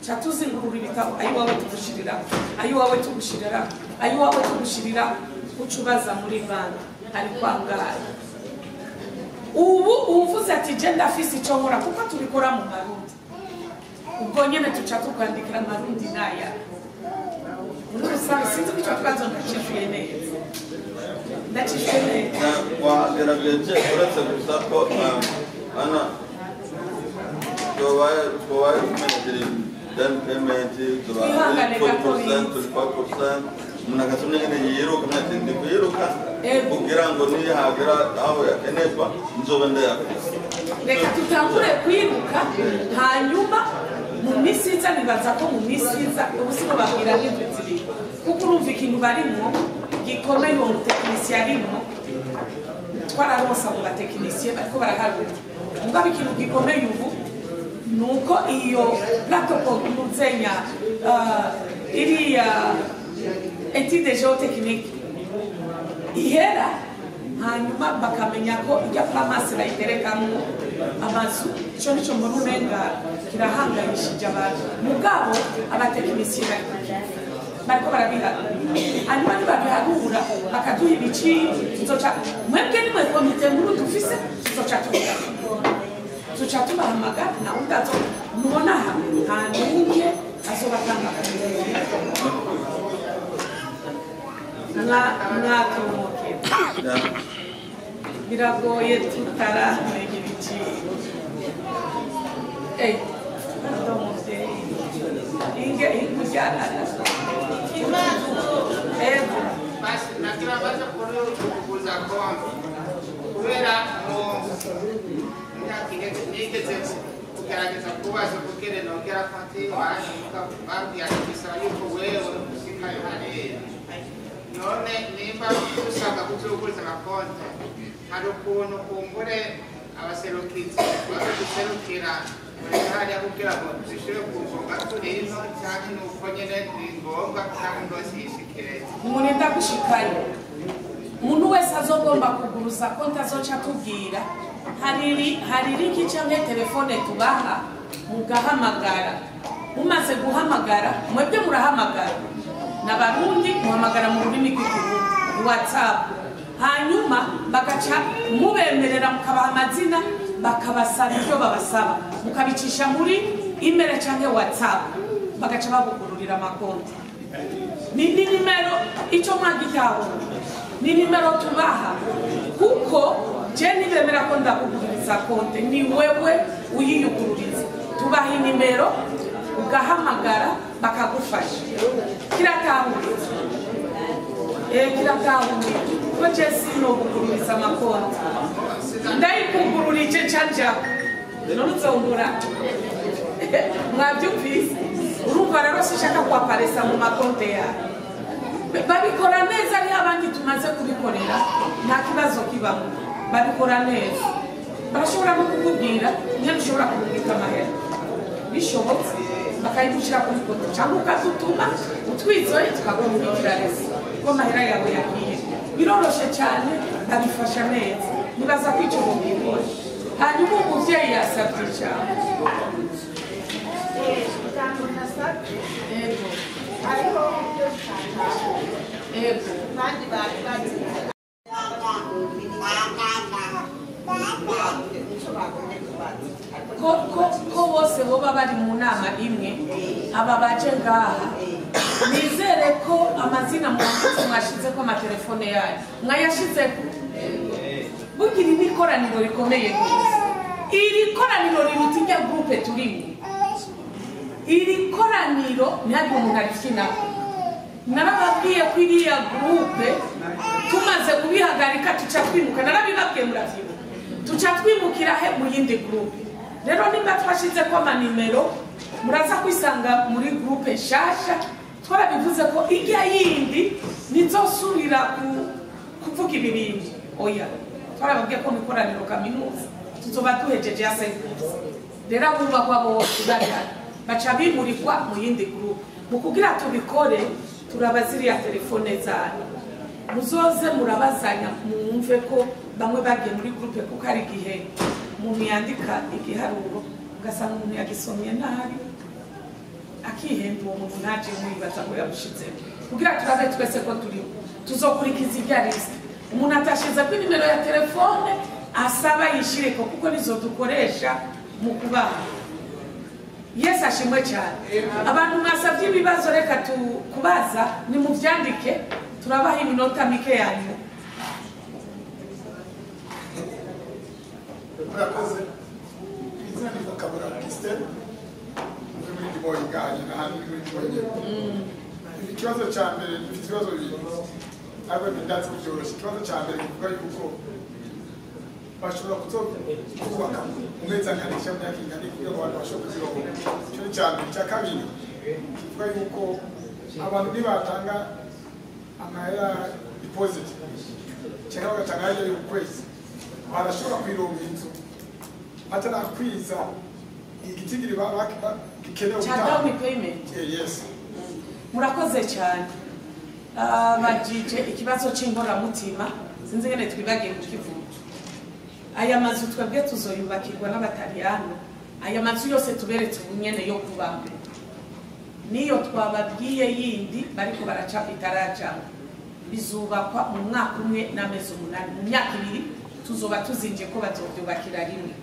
ca tuzingurura ibitabo, ayiwawe tugushirira, ayiwawe tugushirira, ayiwawe tugushirira, uca ubaza muri banki ari kwangaye. Ubu uvuze ati je ndafise ico nkora, kuko tubikora mu marundi, ubwo nyene tuca tukwandikira amarundi naya. Muri rusange sinzi ko ico kibazo ndacishuye neza, ndacishuye neza. Wagerageje, uretse gusa ko hano tubaye tumenyereye down payment tuba Twihangane 40%, 35%, umuntu agasoma nyene yiruka, ati ndi kwiruka kugira ngo nihagera aho yakenerwa nzobe ndayafise. Reka tutangure kwiruka, hanyuma mu minsi iza, nibaza ko mu minsi iza, ubu siko babwira nk'indwi 2, kuko urumva ikintu barimwo gikomeye, uwo mutekinisiye arimwo, twararonse abo batekinisiye bariko baraharura. Mugabo ikintu gikomeye ubu ni uko iyo protocol nuzenya iriya étude géotechnique ihera, hanyuma bakamenya ko ijya plamasi bayiterekamwo amazu. Ico nico mbona umenga kirahangayishije abantu, mugabo abatekinisiye bari kukiga. Bariko barabiharura, hanyuma nibabiharura bakaduha ibiciro, tuzoca mwebwe nimwe komite nkuru dufise, tuzoca tubiga, tuzoca tubahamagara. Nawe udazo mubona aha nta n'umwe azobatanga. Mwatomokera biragoye tutaramenya ibiciro. Ey, pardon muvyeyi, inge ikujyana. Ego. Basi nagira baza kuri kuguza konti kubera mu myaka iheze nigeze kugerageza kubaza kugira nongera konti iwacu, bambwira ati bisaba yuko wewe ushikayo hariya. None nimba usabwa kuzuguriza amakonti, hari ukuntu kumbure abaserukizi baza guserukira muri hariya kugira ngo zishobore kugombwa turi ino, canke ni uko nyene ni ngombwa canke ngo zishikire? Nimurinda gushikayo. Umuntu wese azogomba kuguruza konti azoca atubwira. Hari link canke telefone tubaha, mugahamagara. Mumaze guhamagara, mwebwe murahamagara n'Abarundi, muhamagara mu rurimi rw'Ikirundi, WhatsApp, hanyuma bagaca mubemerera, mukabaha amazina, bakabasaba ibyo babasaba, mukabicisha muri email canke WhatsApp, bagaca babugururira amakonti. Ni nimero icyo mwagitaho, ni nimero tubaha, kuko je nibemera ko ndakugururiza konte, ni wewe uyiyugururiza. Tubaha inimero, ugahamagara, bakagufasha. Kiratahura, kiratahura ko je sinogugururiza amakonti. Ndayikugururije canjako none uzongura. Mwabyumvise? Urumva rero sinshaka kuaparesa mu makonte yawe. Babikora neza, niho abandi tumaze kubikorera nta kibazo kibamo. Babikora neza, barashobora no kukubwira niyo ushobora kubika amahera bishobotse, bakayigushyira kuri konti cyangwa ukadutuma utwizoye, tukakubikira resi ko amahera yawe yagiye. Biroroshe cyane, babifasha neza. Nibaza ko icyo mubikora. Hanyuma umubyeyi yasabye ijambo. Ijambo nasabye, Ego. hariho ibyo bitangaje Ego. kandi bari bagize icyo bagombye kubaza. Ko bose boba bari mu nama imwe, aba baje ngaha, nizere ko amazina mwanditse, mwashizeko amatelefone yayo, mwayashizeko. Bugira iri koraniro rikomeye rwose, iri koraniro riruta irya groupe turimo. Iri koraniro ntihagire umuntu arikinako. Narababwiye ko iriya groupe tumaze kubihagarika tuca twimuka. Narabibabwiye, muravyibuka. Tuca twimukira he? Mu yindi groupe. Rero nimba twashizeko amanimero, muraza kwisanga muri groupe nshasha. Twarabivuze ko irya yindi nizosubira kuvuga ibi bintu. Oya, twarababwiye ko mu ikoraniro kaminuza tuzoba duhejeje ya serivisi. Rero abubakwa bose bari baca bimurikwa mu yindi groupe. Mu kugira tubikore, turaba ziriya telefone zanyu, muzoze murabazanya, mwumve ko bamwe bagiye muri groupe, kuko hari igihe umuntu yandika igiharuro ugasanga umuntu yagisomye nabi, akihenda, uwo muntu ntaje mwibaza ngo yamushizemo. Kugira turabe twese ko turimo, tuzokurikiza irya liste. Umuntu atashizeko inimero ya telefone, asaba yishireko, kuko nizo dukoresha mu kubaha. Yesu ashimwe cyane. Abantu mwasabye ibibazo, reka tukubaza, nimuvyandike, turabaha iminota mike yanyu. Murakoze. Izina ni Kabura Christelle, mvuye muri Diboyi ngaha nyine, hano ni muri Diboyi nyine. Ikibazo cya mbere, mfite ibibazo bibiri ariko ntindatse kubyoroshya. Ikibazo cya mbere kivuga yuko bashobora kubaka mu mezi angana iki, mu myaka ingana iki, kugira ngo abantu bashobore kuzironka? Icyo ni icya mbere. Icya kabiri kivuga yuko abantu nibatanga amahera deposit cyangwa bagatanga ayari y'ukwezi, barashobora kwironga inzu batarakwiza igitigiri gikenewe? Cya down payment? Yes. Murakoze cyane. Bajije ikibazo c'inkoramutima, sinzi ngene twibagiye kukivuga. Aya mazu twebwe tuzoyubakirwa n'Abataliyano. Aya mazu yose tuberetse ubu nyene yo kubamo. Niyo twababwiye yindi bariko baracapa itarajamwo, bizubakwa mu mwaka umwe n'amezi 8. Mu myaka 2 tuzoba tuzinje ko bazovyubakira rimwe.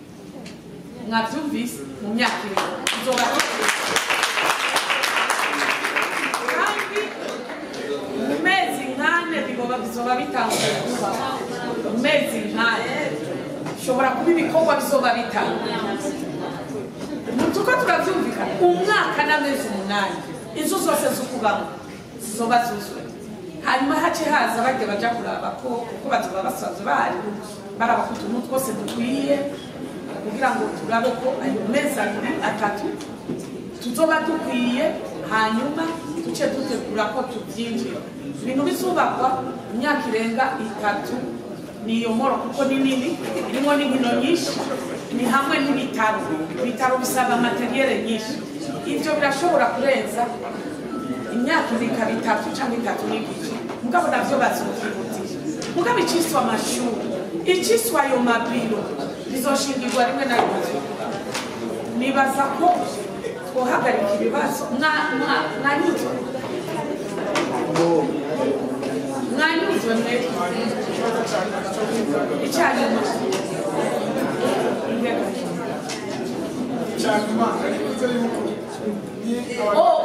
Mwavyumvise? Mu myaka 2 tuzoba tuzinje. Kandi mu mezi 4 bizoba bitanguye kubakwa. Mu mezi 4 shobora kuba ibikorwa bizoba bitanguye. Tuko turavyumvikana, umwaka n'amezi 8 inzu zose z'ukubamwo zizoba zuzuye. Hanyuma hace haza bajya baja kuraba ko kuko bazoba basanzwe bahari, baraba ko utuntu twose dukwiye kugira ngo turabe ko ayo mezi 2 3 tuzoba dukwiye, hanyuma duce dutegura ko tuvyinjira. Ibintu bizubakwa imyaka irenga 3 niyo moro, kuko ni nini, irimo n'inkino nyinshi, ni hamwe n'ibitaro. Ibitaro bisaba materiyere nyinshi, ivyo birashobora kurenza imyaka 2 3 canke 3.5. Mugabo navyo bazovyihutisha. Mugabo iciswa amashuri, iciswa ayo mabiro bizoshingirwa rimwe na rimwe. Nibaza ko twohagarika ibibazo. Mwanyuzwe? Mwanyuzwe mwebwe? Icyanyuma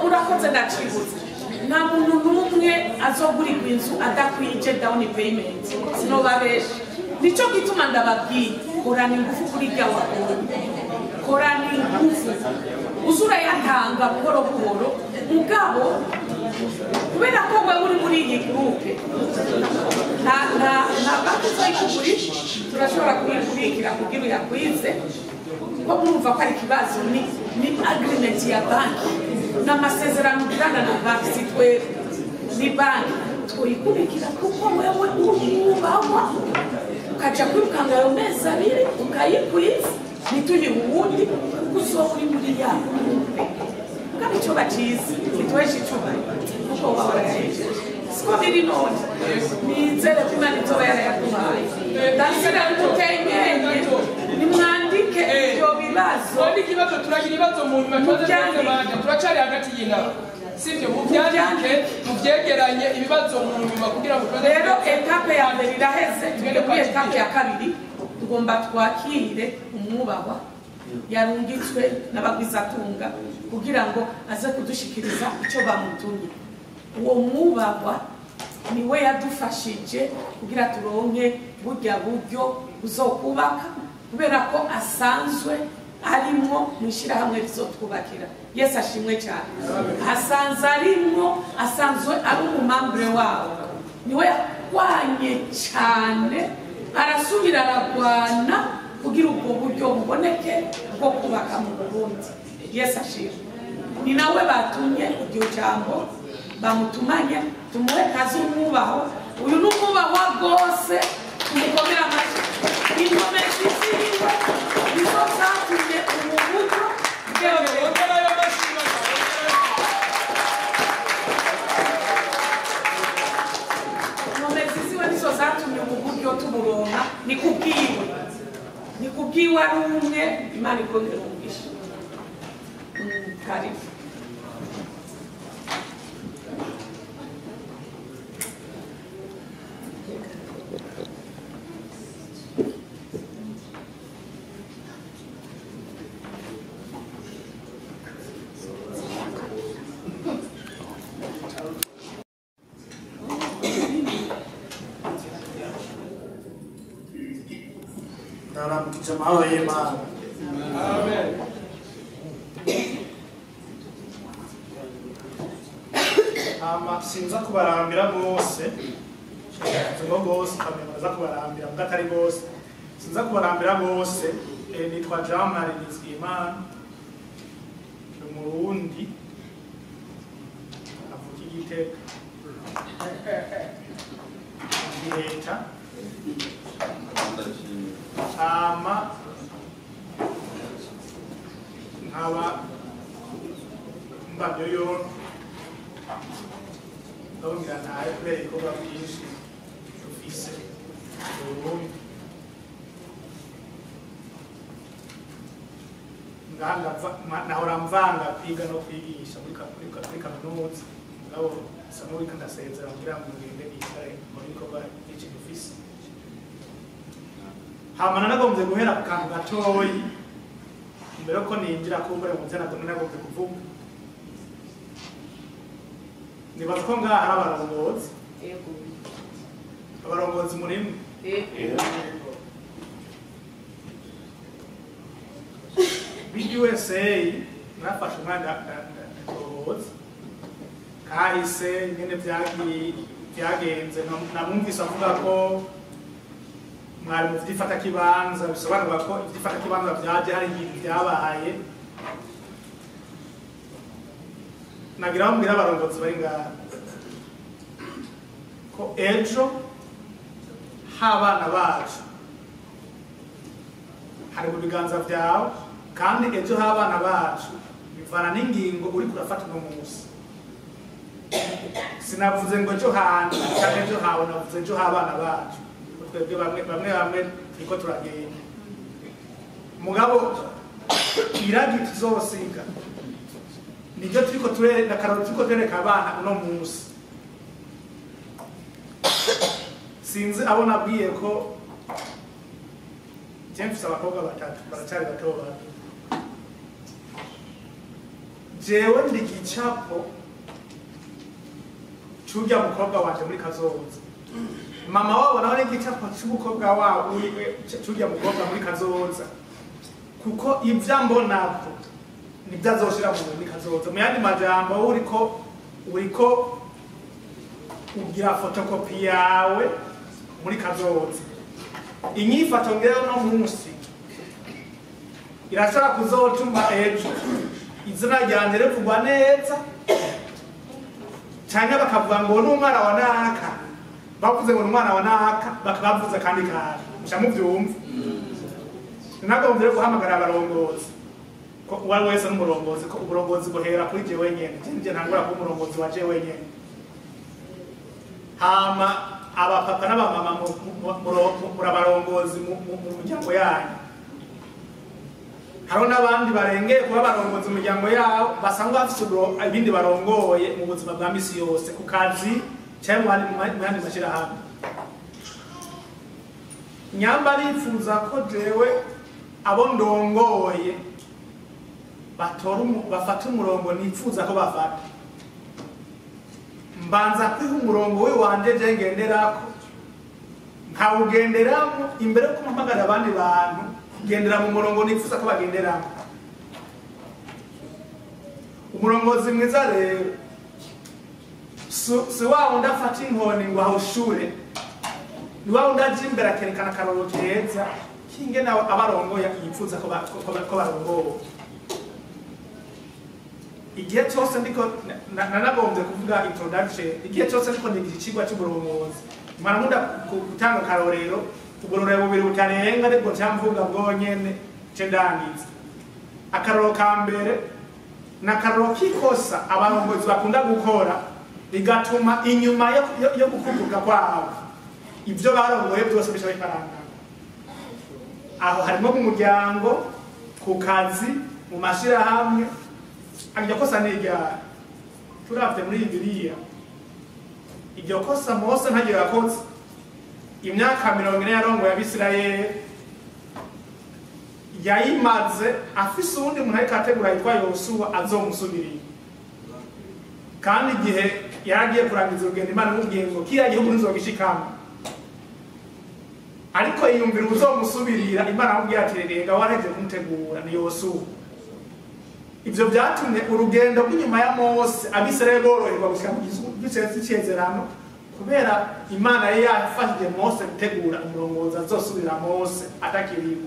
urakoze, ndacibutse. Nta muntu n'umwe azogurirwa inzu adakwije down payment, sinobabesha. Nico gituma ndababwiye, korana ingufu kuri rya wabonye, korana ingufu uzurayatanga buhoro buhoro. Mugabo kubera ko wewe uri muri iyi groupe, nta banki uzoyikugurisha, turashobora kuyikubikira kugira uyakwize. Ko murumva ko ari ikibazo, ni agreement ya banki n'amasezerano ugirana na banki, si twebwe, ni banki tuyikubikira, kuko wewe urubahwa ukaja kwirukanga ayo mezi 2 ukayikwiza, ntituyihe uwundi kuko uzoba uri muri ya groupe. Mugabo ico bacize ntituheshe icubahiro kuko uba warayahejeje. Siko biri none? Nizere ko Imana izoba yarayaguhaye. Ndasubira mutenyenye, nimwandike ivyo bibazo. Twandike ibibazo, turagira ibibazo mu nyuma, tubaze banje, turacari hagati y'inama. Sivyo, muvyandike, muvyegeranye ibibazo mu nyuma kugira ngo tubaze. Rero etape ya mbere iraheze, tugende kuri etape ya kabiri. Tugomba twakire umwubahwa yarungitswe n'abagwizatunga kugira ngo aze kudushikiriza ico bamutumye. Uwo mwubahwa niwe yadufashije kugira turonke burya buryo buzokubaka, kubera ko asanzwe arimwo mw'ishirahamwe rizotwubakira. Yesu ashimwe cyane. Asanzwe arimwo, asanzwe ari umumambure wabo, niwe yakwanye cyane, arasubira aragwana kugira ubwo buryo buboneke bwo kubaka mu Burundi. Yesu ashimwe. Ni nawe batumye iryo jambo, bamutumanye, tumuhe kazi umwubaho. Uyu ni umwubahwa rwose, tumukomere amashyi. Inkomezi ziwe nizo zatumye ubu buryo bwemewe. Inkomezi ziwe nizo zatumye ubu buryo tuburonka. Ni kubwiwe, ni kubwiwe ari umwe. Imana ikongere umugisha. Karibu. Ndaramukije amahoro y'Imana. Amen. Hama sinza kubarambira bose, sinza bose kamera kubarambira mbwa atari bose, sinza kubarambira bose. Nitwa Jean Marie Nizigimana, ni Umurundi avuka i Gitega, Giheta. Hama nkaba mba New York, ndababwira ntahe kubera ibikorwa byinshi dufise mu Burundi. Ngaha nahora mvanga kwiga no kwigisha muri kaminuza, mugabo nsa n'uwuriko ndasezera kugira ngo ngende nicare muri bikorwa by'iki dufise. Hama nanagombye guhera ku kantu gatoyi mbere ko ninjira kumbure mu vyo nagombye kuvuga. Nibaza ko ngaha hari abarongozi. Abarongozi murimwe? BDUSA nafashe umwanya ndatohoza kahise ingene vyagenze. Namwumvise avuga ko mwari mu vy'ifatakibanza, bisobanura ko ivy'ifatakibanza vyaje hari ibintu vyabaye. Nagira bambwira abarongozi bari ngaha ko ejo h'abana bacu hari mu biganza vyawe, kandi ejo h'abana bacu bivana n'ingingo uriko urafata uno munsi. Sinavuze ngo ejo hanje canke ejo hawe, navuze ejo h'abana bacu. Twebwe bamwe bamwe turiko turagenda, mugabo iragi tuzosiga niryo turiko turereka, turiko turereka abana uno munsi. Sinzi abo nabwiye ko je mfise abakobwa batatu baracari bato bato. Jewe ndi gicapo c'urya mukobwa wanje muri kazoza. Mama wabo nawe ni igicapo c'umukobwa wabo c'urya mukobwa muri kazoza, kuko ivyo mbonako nivyo azoshira muri kazoza. Mu yandi majambo, uriko ugira fotokopi yawe muri kazoza. Inyifato ngewe no munsi irashobora kuzotuma ejo izina ryanje rivugwa neza, canke bakavuga ngo ni umwana wa naka. Bavuze ngo ni umwana wa naka, bakabavuza kandi kantu muca muvyumva. Nagombye guhamagara abarongozi ko uwari wese n'umurongozi, ko uburongozi buhera kuri jewe nyene. Nje ntangura kuba umurongozi wa jewe nyene. Hama abapapa n'abamama murabarongozi mu miryango yanyu. Hariho n'abandi barengeye kuba abarongozi mu miryango yabo, basanzwe bafise ibindi barongoye mu buzima bwa misi yose, ku kazi canke mu yandi mashirahamwe. Nyamba nifuza ko jewe abo ndongoye bafata umurongo nifuza ko bafata, mbanza kwiha umurongo w'iwanje je ngenderako, nkawugenderamo imbere yo kumpamagara abandi bantu kugendera mu murongo nifuza ko bagenderamo. Umurongozi mwiza rero si wa wundi afata inkoni ngo ahushure, ni wa wundi aja imbere akerekana akarorero keza k'ingene abarongoye yifuza ko barongowe. Igihe cyose ndiko nanagombye kuvuga introduction, igihe cyose ndiko nigisha icigwa c'uburongozi mpora nkunda gutanga akarorero, uburorero bubiri butarenga ariko nca mvuga bwonyene nce ndangiza. Akarorero ka mbere ni akarorero k'ikosa abarongozi bakunda gukora bigatuma inyuma yo gukubuka kwabo ibyo barongoye byose bica biparangana. Aho harimo mu muryango, ku kazi, mu mashirahamwe. Iryo kosa ni iryahe? Turavye muri Bibiliya, iryo kosa Mose ntaryo yakoze. Imyaka 40 yarongoye Abisirayeli yayimaze afise uwundi muntu ariko ategura yitwa Yosuwa azomusubirira. Kandi igihe yaragiye kurangiza urugendo, Imana imubwiye ngo kiriya gihugu ntuzogishikamo, ariko yiyumvira uzomusubirira. Imana amubwiye ati rega warahejeje kumutegura, ni Yosuwa. Ivyo vyatumye urugendo rw'inyuma ya Mose Abisirayeli boroherwa gushika mu gihugu c'isezerano, kubera Imana yari yafashije Mose gutegura umurongozi azosubira Mose atakiriho.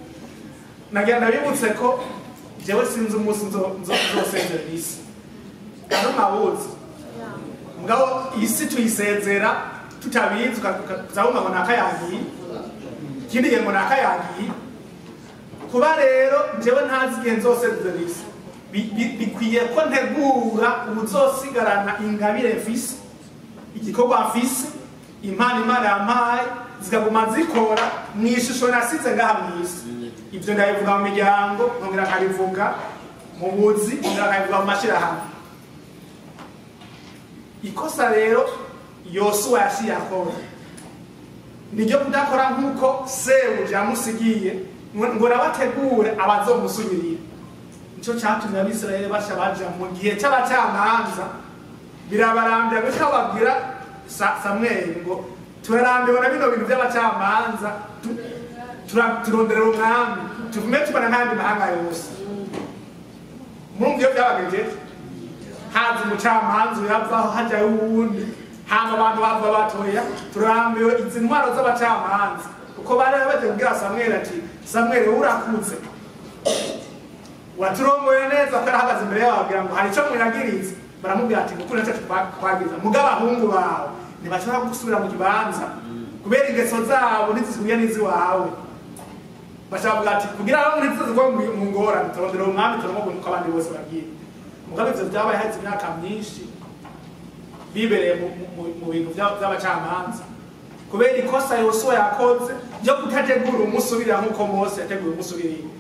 Nagira ndabibutse ko jewe sinzi umunsi nzosezera isi, kandi ntawuzi. Mugabo isi tuyisezera tutabizi, ukazabumva ngo nakayagiye, ikindi gihe ngo nakayagiye. Kuba rero jewe ntazi igihe nzosezera isi, bikwiye ko ntegura ubuzosigarana ingabire mfise, igikorwa mfise, impano Imana yampaye, zikaguma zikora mw'ishusho nasize ngaha mw'isi. Ivyo ndabivuga mu miryango, nkongera nkabivuga mu buzi, bongera bakabivuga mu mashirahamwe. Ikosa rero Yosuwa yaciye akora niryo kudakora nk'uko sebuja yamusigiye ngo nabategure abazomusubirira. Nico catumye Abisirayeli basha baja mu gihe c'abacamanza, birabarambira gushika babwira Samweli ngo turarambiwe na bino bintu by'abacamanza, turonderera umwami tuvume tubana nk'ayandi mahanga yose. Murumva iyo byabagejeje, haza umucamanza uyavaho hajyayo uwundi, hama abantu bava batoya turambiwe izi ntwaro z'abacamanza, kuko bari bagiye kubwira Samweli ati Samweli urakuze waturongoye neza, ko yarahagaze imbere yabo ababwira ngo hari icyo mwiragiriza. Baramubwira ati gukuri ntacyo twagiriza, mugabo abahungu bawe ntibashobora gusubira mu kibanza kubera ingeso zabo ntizihuriye n'iziwawe. Bashobora ati kugira ngo ntituzigwe mu ngorane, turondera umwami turongorwe nk'uko abandi bose bagiye. Mugabo ivyo vyabaye haheze imyaka myinshi bibereye mu bintu vy'abacamanza, kubera ikosa Yosuwa yakoze ryo kutategura umusubirira nk'uko Mose yateguye umusubirira.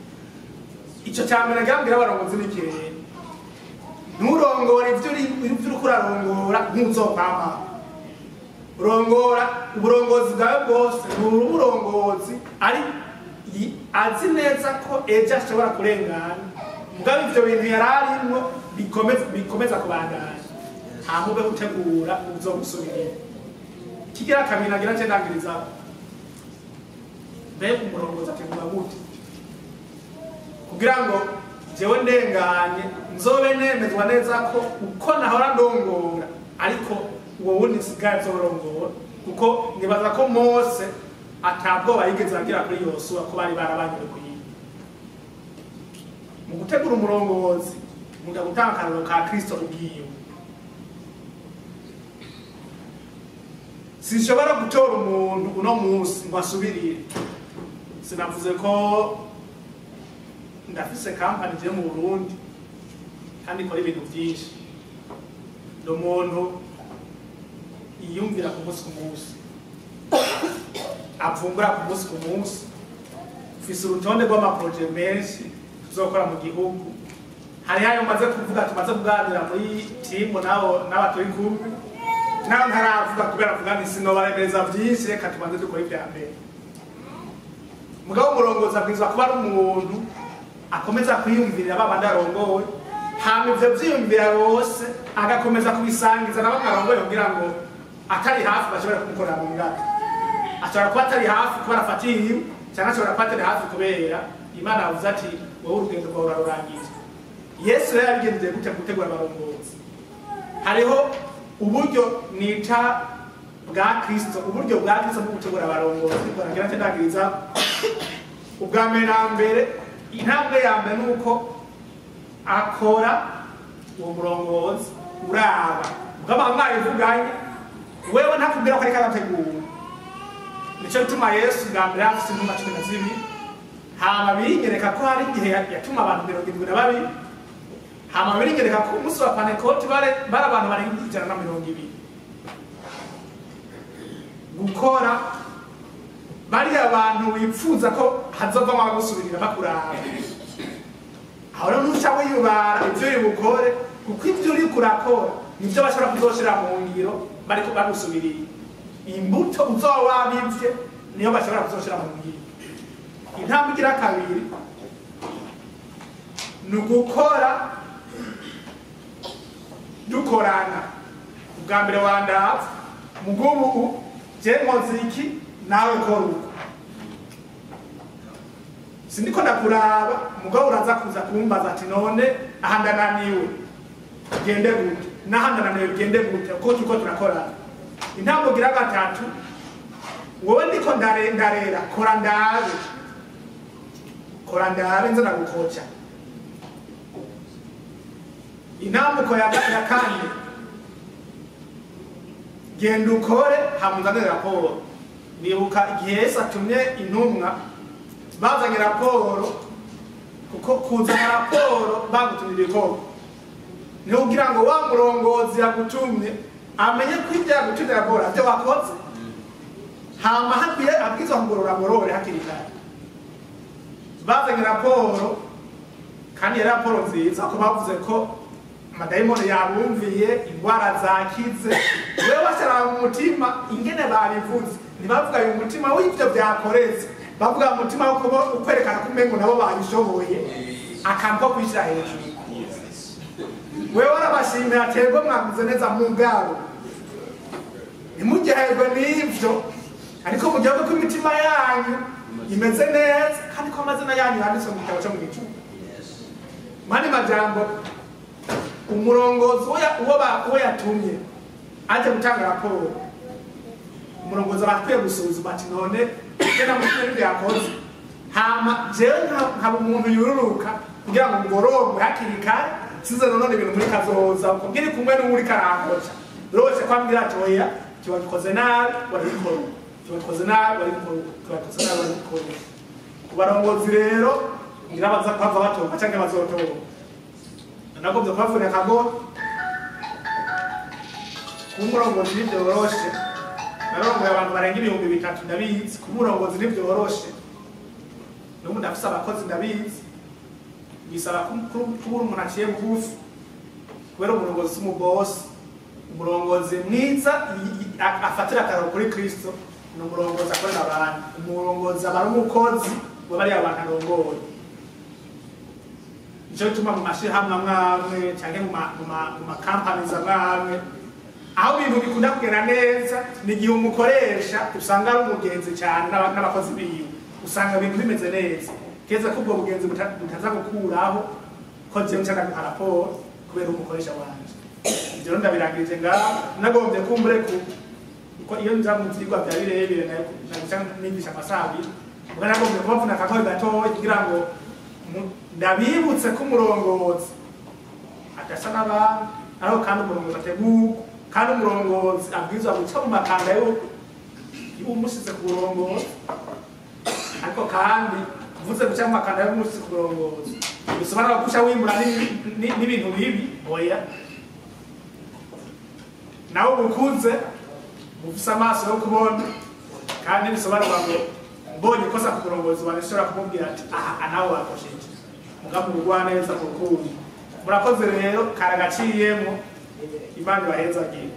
Ico ca mbere ngambwira abarongozi n'ikirere, nturongore ivyo uriko urarongora ntuzokwamaho. Urongora uburongozi bwawe bwose, nturi umurongozi ari azi neza ko ejo ashobora kurengana, mugabo ivyo bintu yari arimwo bikomeza kubandanya, hama ube utegura uzogusubirira. Kigira kabiri nagira nce ndangiriza, mbega umurongozi ategura gute kugira ngo jewe ndenganye nzobe nemezwa neza ko uko nahora ndongora ariko uwo wundi nsigaye nzorongora? Kuko nibaza ko Mose atabwoba yigeze agira kuri Yosuwa ko bari barabanye kuyiga. Mu gutegura umurongozi nkunda gutanga akarorero ka Kristo ubwiwe. Sinshobora gutora umuntu uno munsi ngo asubirire. Sinavuze ko ndafise kampani je mu Burundi kandi ikora ibintu byinshi. Ndi umuntu yiyumvira ku munsi ku munsi, avumbura ku munsi ku munsi. Mfise urutonde rw'amaproje menshi tuzokora mu gihugu. Hari ayo maze kuvuga, tumaze kuganira muri timu nabo n'abaturi kumwe, naho ntaravuga kubera avuga nti sinobaremereza byinshi, reka tubanze dukore ibya mbere. Mugabo umurongozi abwirizwa kuba ari umuntu akomeza kwiyumvirira babandi arongowe, hama ivyo vyiyumvira bose agakomeza kubisangiza na bamwe arongoye kugira ngo atari hafi bashobore kumukorera mu ngata. Ashobora kuba atari hafi kubera afatiye, cyangwa ashobora kuba atari hafi kubera Imana yavuze ati wowe urugendo rwawe urarurangije. Yesu rero yabigenjeje gute gutegura abarongozi? Hariho uburyo nita bwa Kristo, uburyo bwa Kristo bwo gutegura abarongozi. Baragira ati ndagiriza ubwa mbere na mbere, intambwe ya mbere nuko akora uwo murongozi uraba mugabo mwabivuganye wewe ntakubwira ko ariko arategura. Nico gituma Yesu bwa mbere afise intumwa 12, hama binyereka ko hari igihe yatuma abantu 72, hama binyereka ko umunsi wa Pentekote bari abantu barenga 120. Gukora bari abantu bipfuza ko hazovamwo abagusubirira bakuraba, aho rero ntuca wiyubara ivyo uri bukore, kuko ivyo uriko urakora nivyo bashobora kuzoshira mu ngiro bariko bagusubiriye. Imbuto uzoba wabivye niyo bashobora kuzoshira mu ngiro. Intambwe igira kabiri ni ugukora dukorana. Ubwa mbere wandavye, mugubu je nkoze iki nawe kora uko. Sindiko ndakuraba, mugabo uraza kuza kumbaza ati none aha ndananiwe gende gute, n'aha ndananiwe gende gute, kuko turiko turakorana. Intambwe igira gatatu, wowe ndiko ndarera, kora ndabe, kora ndabe nza ndagukoca. Intambuko ya kane, genda ukore hamuzanire raporo. Nibuka igihe Yesu atumye intumwa bazanye raporo, kuko kuzana raporo bagutumye ibikorwa ni kugira ngo wa murongozi yagutumye amenye ko ibyo yagutumye raporo avyo wakoze, hama hakwiye abwirizwa kugorora amorore hakiri kare. Bazanye raporo Kandi yari raporo nziza ko bavuze ko amadayimoni yabumviye, indwara zakize. Wewe bashyira mu mutima ingene babivuze, ntibavuga uyu mutima w'ibyo byakoretse, bavuga mu mutima wo kwerekana ko umengo nabo babishoboye, akantu ko kwishyira hejuru. Wewe warabashimira aterwa mwaguze neza mu bwabo, ntimuryoherwe n'ibyo, ariko muryoherwe ko imitima yanyu imeze neza kandi ko amazina yanyu yanditswe mu gitabo cyo mu ijuru. Mani majambo, umurongozi uwo yatumye aje gutanga raporo, umurongozi aba akwiye gusuzuma ati none gena mutumye n'ibyo yakoze, hama jewe nkaba umuntu yururuka kugira ngo ngororwe hakiri kare, size none ibintu muri kazoza uko ngiri kumwe n'uri karangoca rwose kwambwira ati oya kiwabikoze nabi warabikora, kiwabikoze nabi warabikora, kiwabikoze nabi warabikora. Ku barongozi rero ngira baza kwava batoka canke bazotoka, nagomvye kubavunira akagohe. Kuba umurongozi ntibyoroshe, narongoye abantu barenga 3000 ndabizi. Kuba umurongozi ntibyoroshe, n'ubu ndafise abakozi ndabizi, bisaba kuba umuntu aciye bugufi, kubera umurongozi si umubosi. Umurongozi mwiza afatira akararo kuri Kristo ni umurongozi akorera abantu. Umurongozi aba ari umukozi wa bariya bantu arongoye. Nico gituma mu mashirahamwe amwe amwe canke mu makampanizi amwe amwe, aho ibintu bikunda kugenda neza ni igihe umukoresha usanga ari umugenzi cyane n'abakozi biwe, usanga ibintu bimeze neza. Keza ko ubwo bugenzi butaza gukuraho ko jewe nca ndaguha raporo kubera umukoresha wanje. Ivyo rero ndabirangirije ngaha, nagombye kumbure kuko iyo nja mu vyigwa vya birebire naca nigisha amasaha abiri, muga nagombye kubavuna akagohe gatoya kugira ngo ndabibutse ko umurongozi adasa n'abandi, ariko kandi umurongozi ategurwa, kandi umurongozi abwirizwa guca mu makanda y'umushize ku burongozi. Ariko kandi mvuze guca mu makanda y'umushize ku burongozi bisobanura guca wimbura n'ibintu bibi, oya. Nawe ubukunze mufise amaso yo kubona, kandi bisobanura ngo mbonye ikosa ku burongozi wanjye nshobora kumubwira ati aha nawe wakosheje, mugabo mugwa neza mu rukundo. Murakoze rero, karagaciyemo, Imana ibahezagire.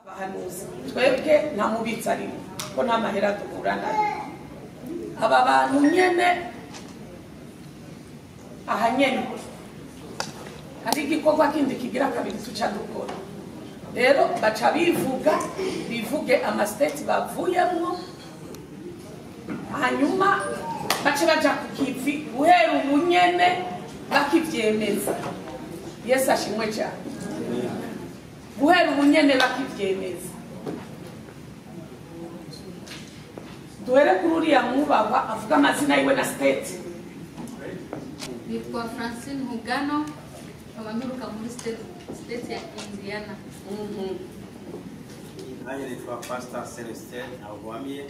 Abahanuzi twebwe nta mubitsi arimo ko nta mahera duhura nayo. Aba bantu nyene aha nyene hari igikorwa kindi kigira kabiri tuca dukora. Rero baca bivuga, bivuge amasiteti bavuyemwo, hanyuma bace baja ku kivi guhera ubu nyene bakivyemeza. Yesu ashimwe cyane. Guhera ubu nyene bakivyemeza. Duhere kuri uriya mwubahwa avuga amazina yiwe na state. Nitwa Francine Hugano, nkaba nturuka muri state ya Indiana. Nanjye nitwa Pastor Celestin Ntawugwamiye,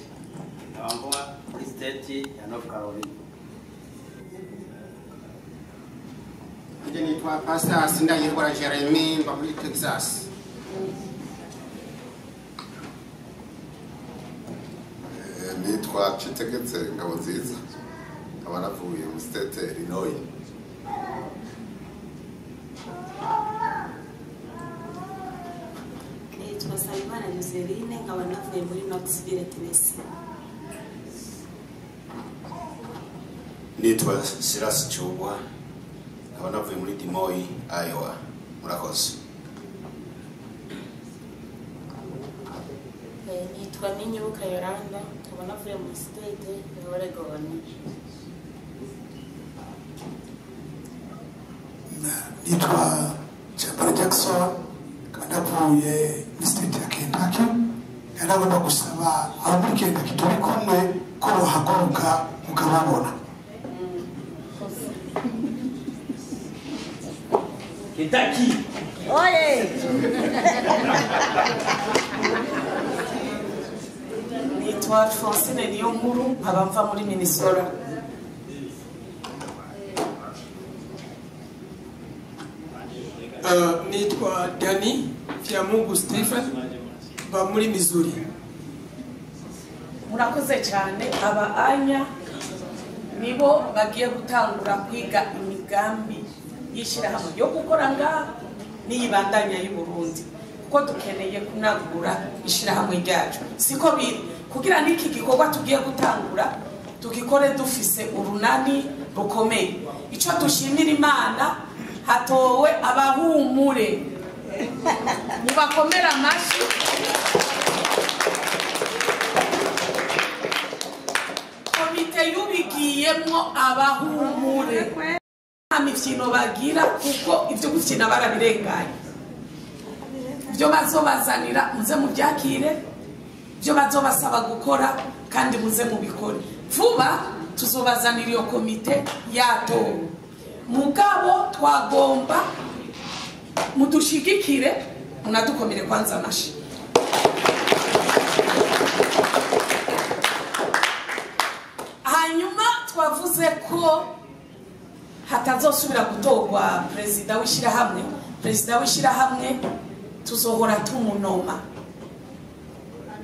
nkaba mva muri state ya North Carolina. Nanjye nitwa Pastor Sindayihora Jeremy, mba muri Texas. Nitwa Citegetse Ngabonziza, nkaba navuye muri state ya Illinois. Nitwa Nsabimana Joseline, nkaba navuye muri Knoxville, Tennessee. Nitwa Silas Chubwa, nkaba navuye muri Des Moines, Iowa. Murakoze. Nitwa Ninyibuka Yolanda, nkaba navuye muri state ya Oregon. Nitwa Chapara Jackson, nkaba navuye muri state ya Kentucky. Nagomba gusaba abo muri Kentucky turi kumwe ko bohaguruka mukababona. Kentucky. Oye! Nitwa Francine Niyonkuru, nkaba mva muri Minnesota. Nitwa Dani Fyamungu Stephen, mba muri Missouri. Murakoze cyane. Aba anya Nibo bagiye gutangura kwiga imigambi y'ishyirahamwe yo gukora ngaha n'iyibandanya y'u Burundi, kuko dukeneye kunagura ishyirahamwe ryacu. Siko biri kugira n'iki gikorwa tugiye gutangura tugikore dufise urunani rukomeye. Icyo dushimira Imana, hatowe abahumure, mubakomera amashyi. Komite yubigiyemwo abahumure, nta mikino bagira kuko ibyo gukina barabirenganye. Ibyo bazobazanira muze mubyakire, ibyo bazobasaba gukora kandi muze mubikore vuba. Tuzobazanira iyo komite yatowe, mugabo twagomba mudushigikire, munadukomere kwanza amashi. Hanyuma twavuze ko hatazosubira gutorwa perezida w'ishyirahamwe. Perezida w'ishyirahamwe tuzohora tumunoma.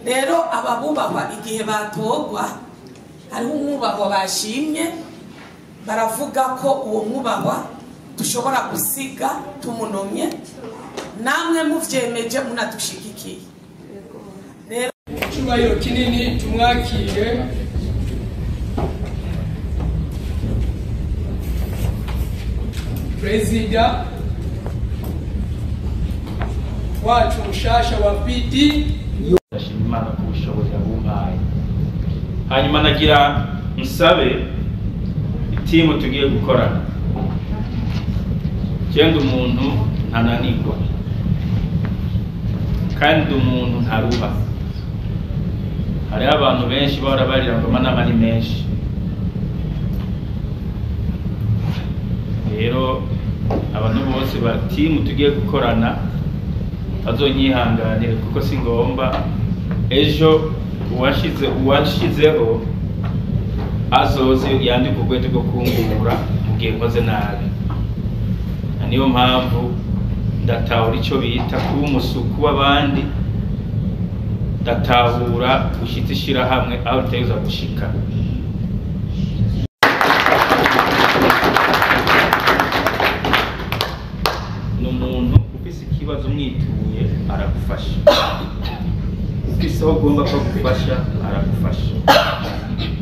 Rero ababubahwa igihe batorwa, hariho umwubahwa bashimye, baravuga ko uwo mwubahwa dushobora gusiga tumunomye, namwe muvyemeje munadushigikiye. Rero icyubahiro kinini tumwakire. Perezida wacu mushasha wa PD. Ndashima Imana ku bushobozi yabumpaye. Hanyuma nagira nsabe itimu tugiye gukorana. Cyenda umuntu ntananirwa, kandi umuntu ntaruha. Hariho abantu benshi bahora barira ngo amanama ni menshi. Rero abantu bose ba timu tugiye gukorana bazonyihanganire, kuko si ngomba ejo uwashizeho azoze yandika urwete rwo kungura mu gihe nkoze nabi. Niyo mpamvu ndatahura icyo bita kuba umusuku w'abandi, ndatahura gushyitsa ishyirahamwe aho ritegerezwa gushika. Ni umuntu ufise ikibazo umwituye aragufasha, ufise aho ugomba ko agufasha aragufasha,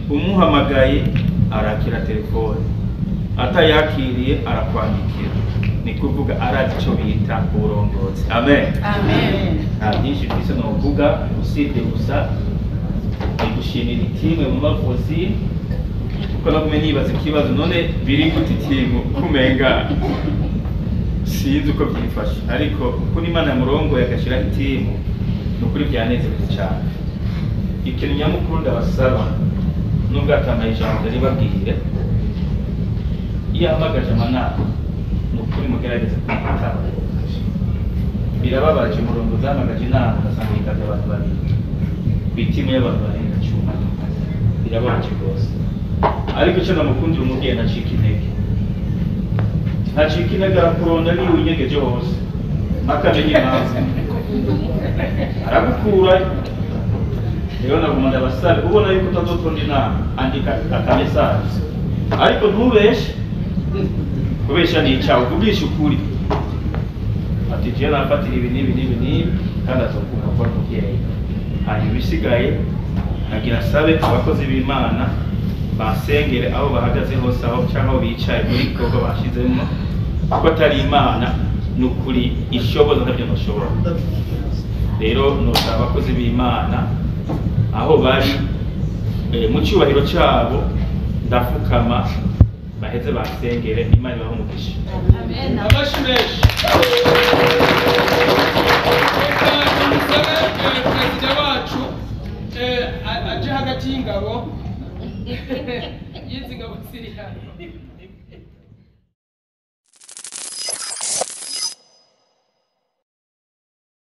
umuhamagaye arakira telefone, atayakiriye arakwandikira. Ni kuvuga arazi icyo bita uburongozi. Amen. Amen. Nta byinshi mfise novuga usibye gusa gushimira itimu mu mavuzi, kuko nagume nibaza ikibazo none biri gute itimu kumenga sinzi uko byifashe, ariko uko Imana yamurongoye agashyiraho itimu ni ukuri byanezereje cyane. Ikintu nyamukuru ndabasaba, nubwo atamaye ijambo ndaribabwire, iyo ahamagaje amanama ni ukuri mugerageze kumwitaba. Birababaje umurongo uzahamagaje inama ugasanga yitabye abantu babiri ku itimu y'abantu barenga 10. Birababaje rwose. Ariko icyo namukundira umubyeyi, ntacika intege, ntacika intege, arakuronda niyo winyegeje hose akamenya impamvu aragukura. Rero naguma ndabasabe, ubona yuko utazotonda inama andika akamesaje, ariko ntubeshe. Kubesha ni icyaha, uvugisha ukuri ati jewe nafatira ibi n'ibi n'ibi n'ibi, kandi azokumva ko ari umubyeyi. Hanyuma ibisigaye nagira asabe abakozi b'Imana basengere aho bahagaze hose, aho cyangwa aho bicaye muri gikorwa bashizemo, kuko atari Imana ni ukuri ishoboza ntabyo ntushobora. Rero nosaba abakozi b'Imana aho bari mu cyubahiro cyabo, ndafukama baheze basengere, Imana ibahe umugisha. Amen. Amashi menshi. Reka perezida wacu aje hagati y'ingabo y'izi ngabo ziri hano.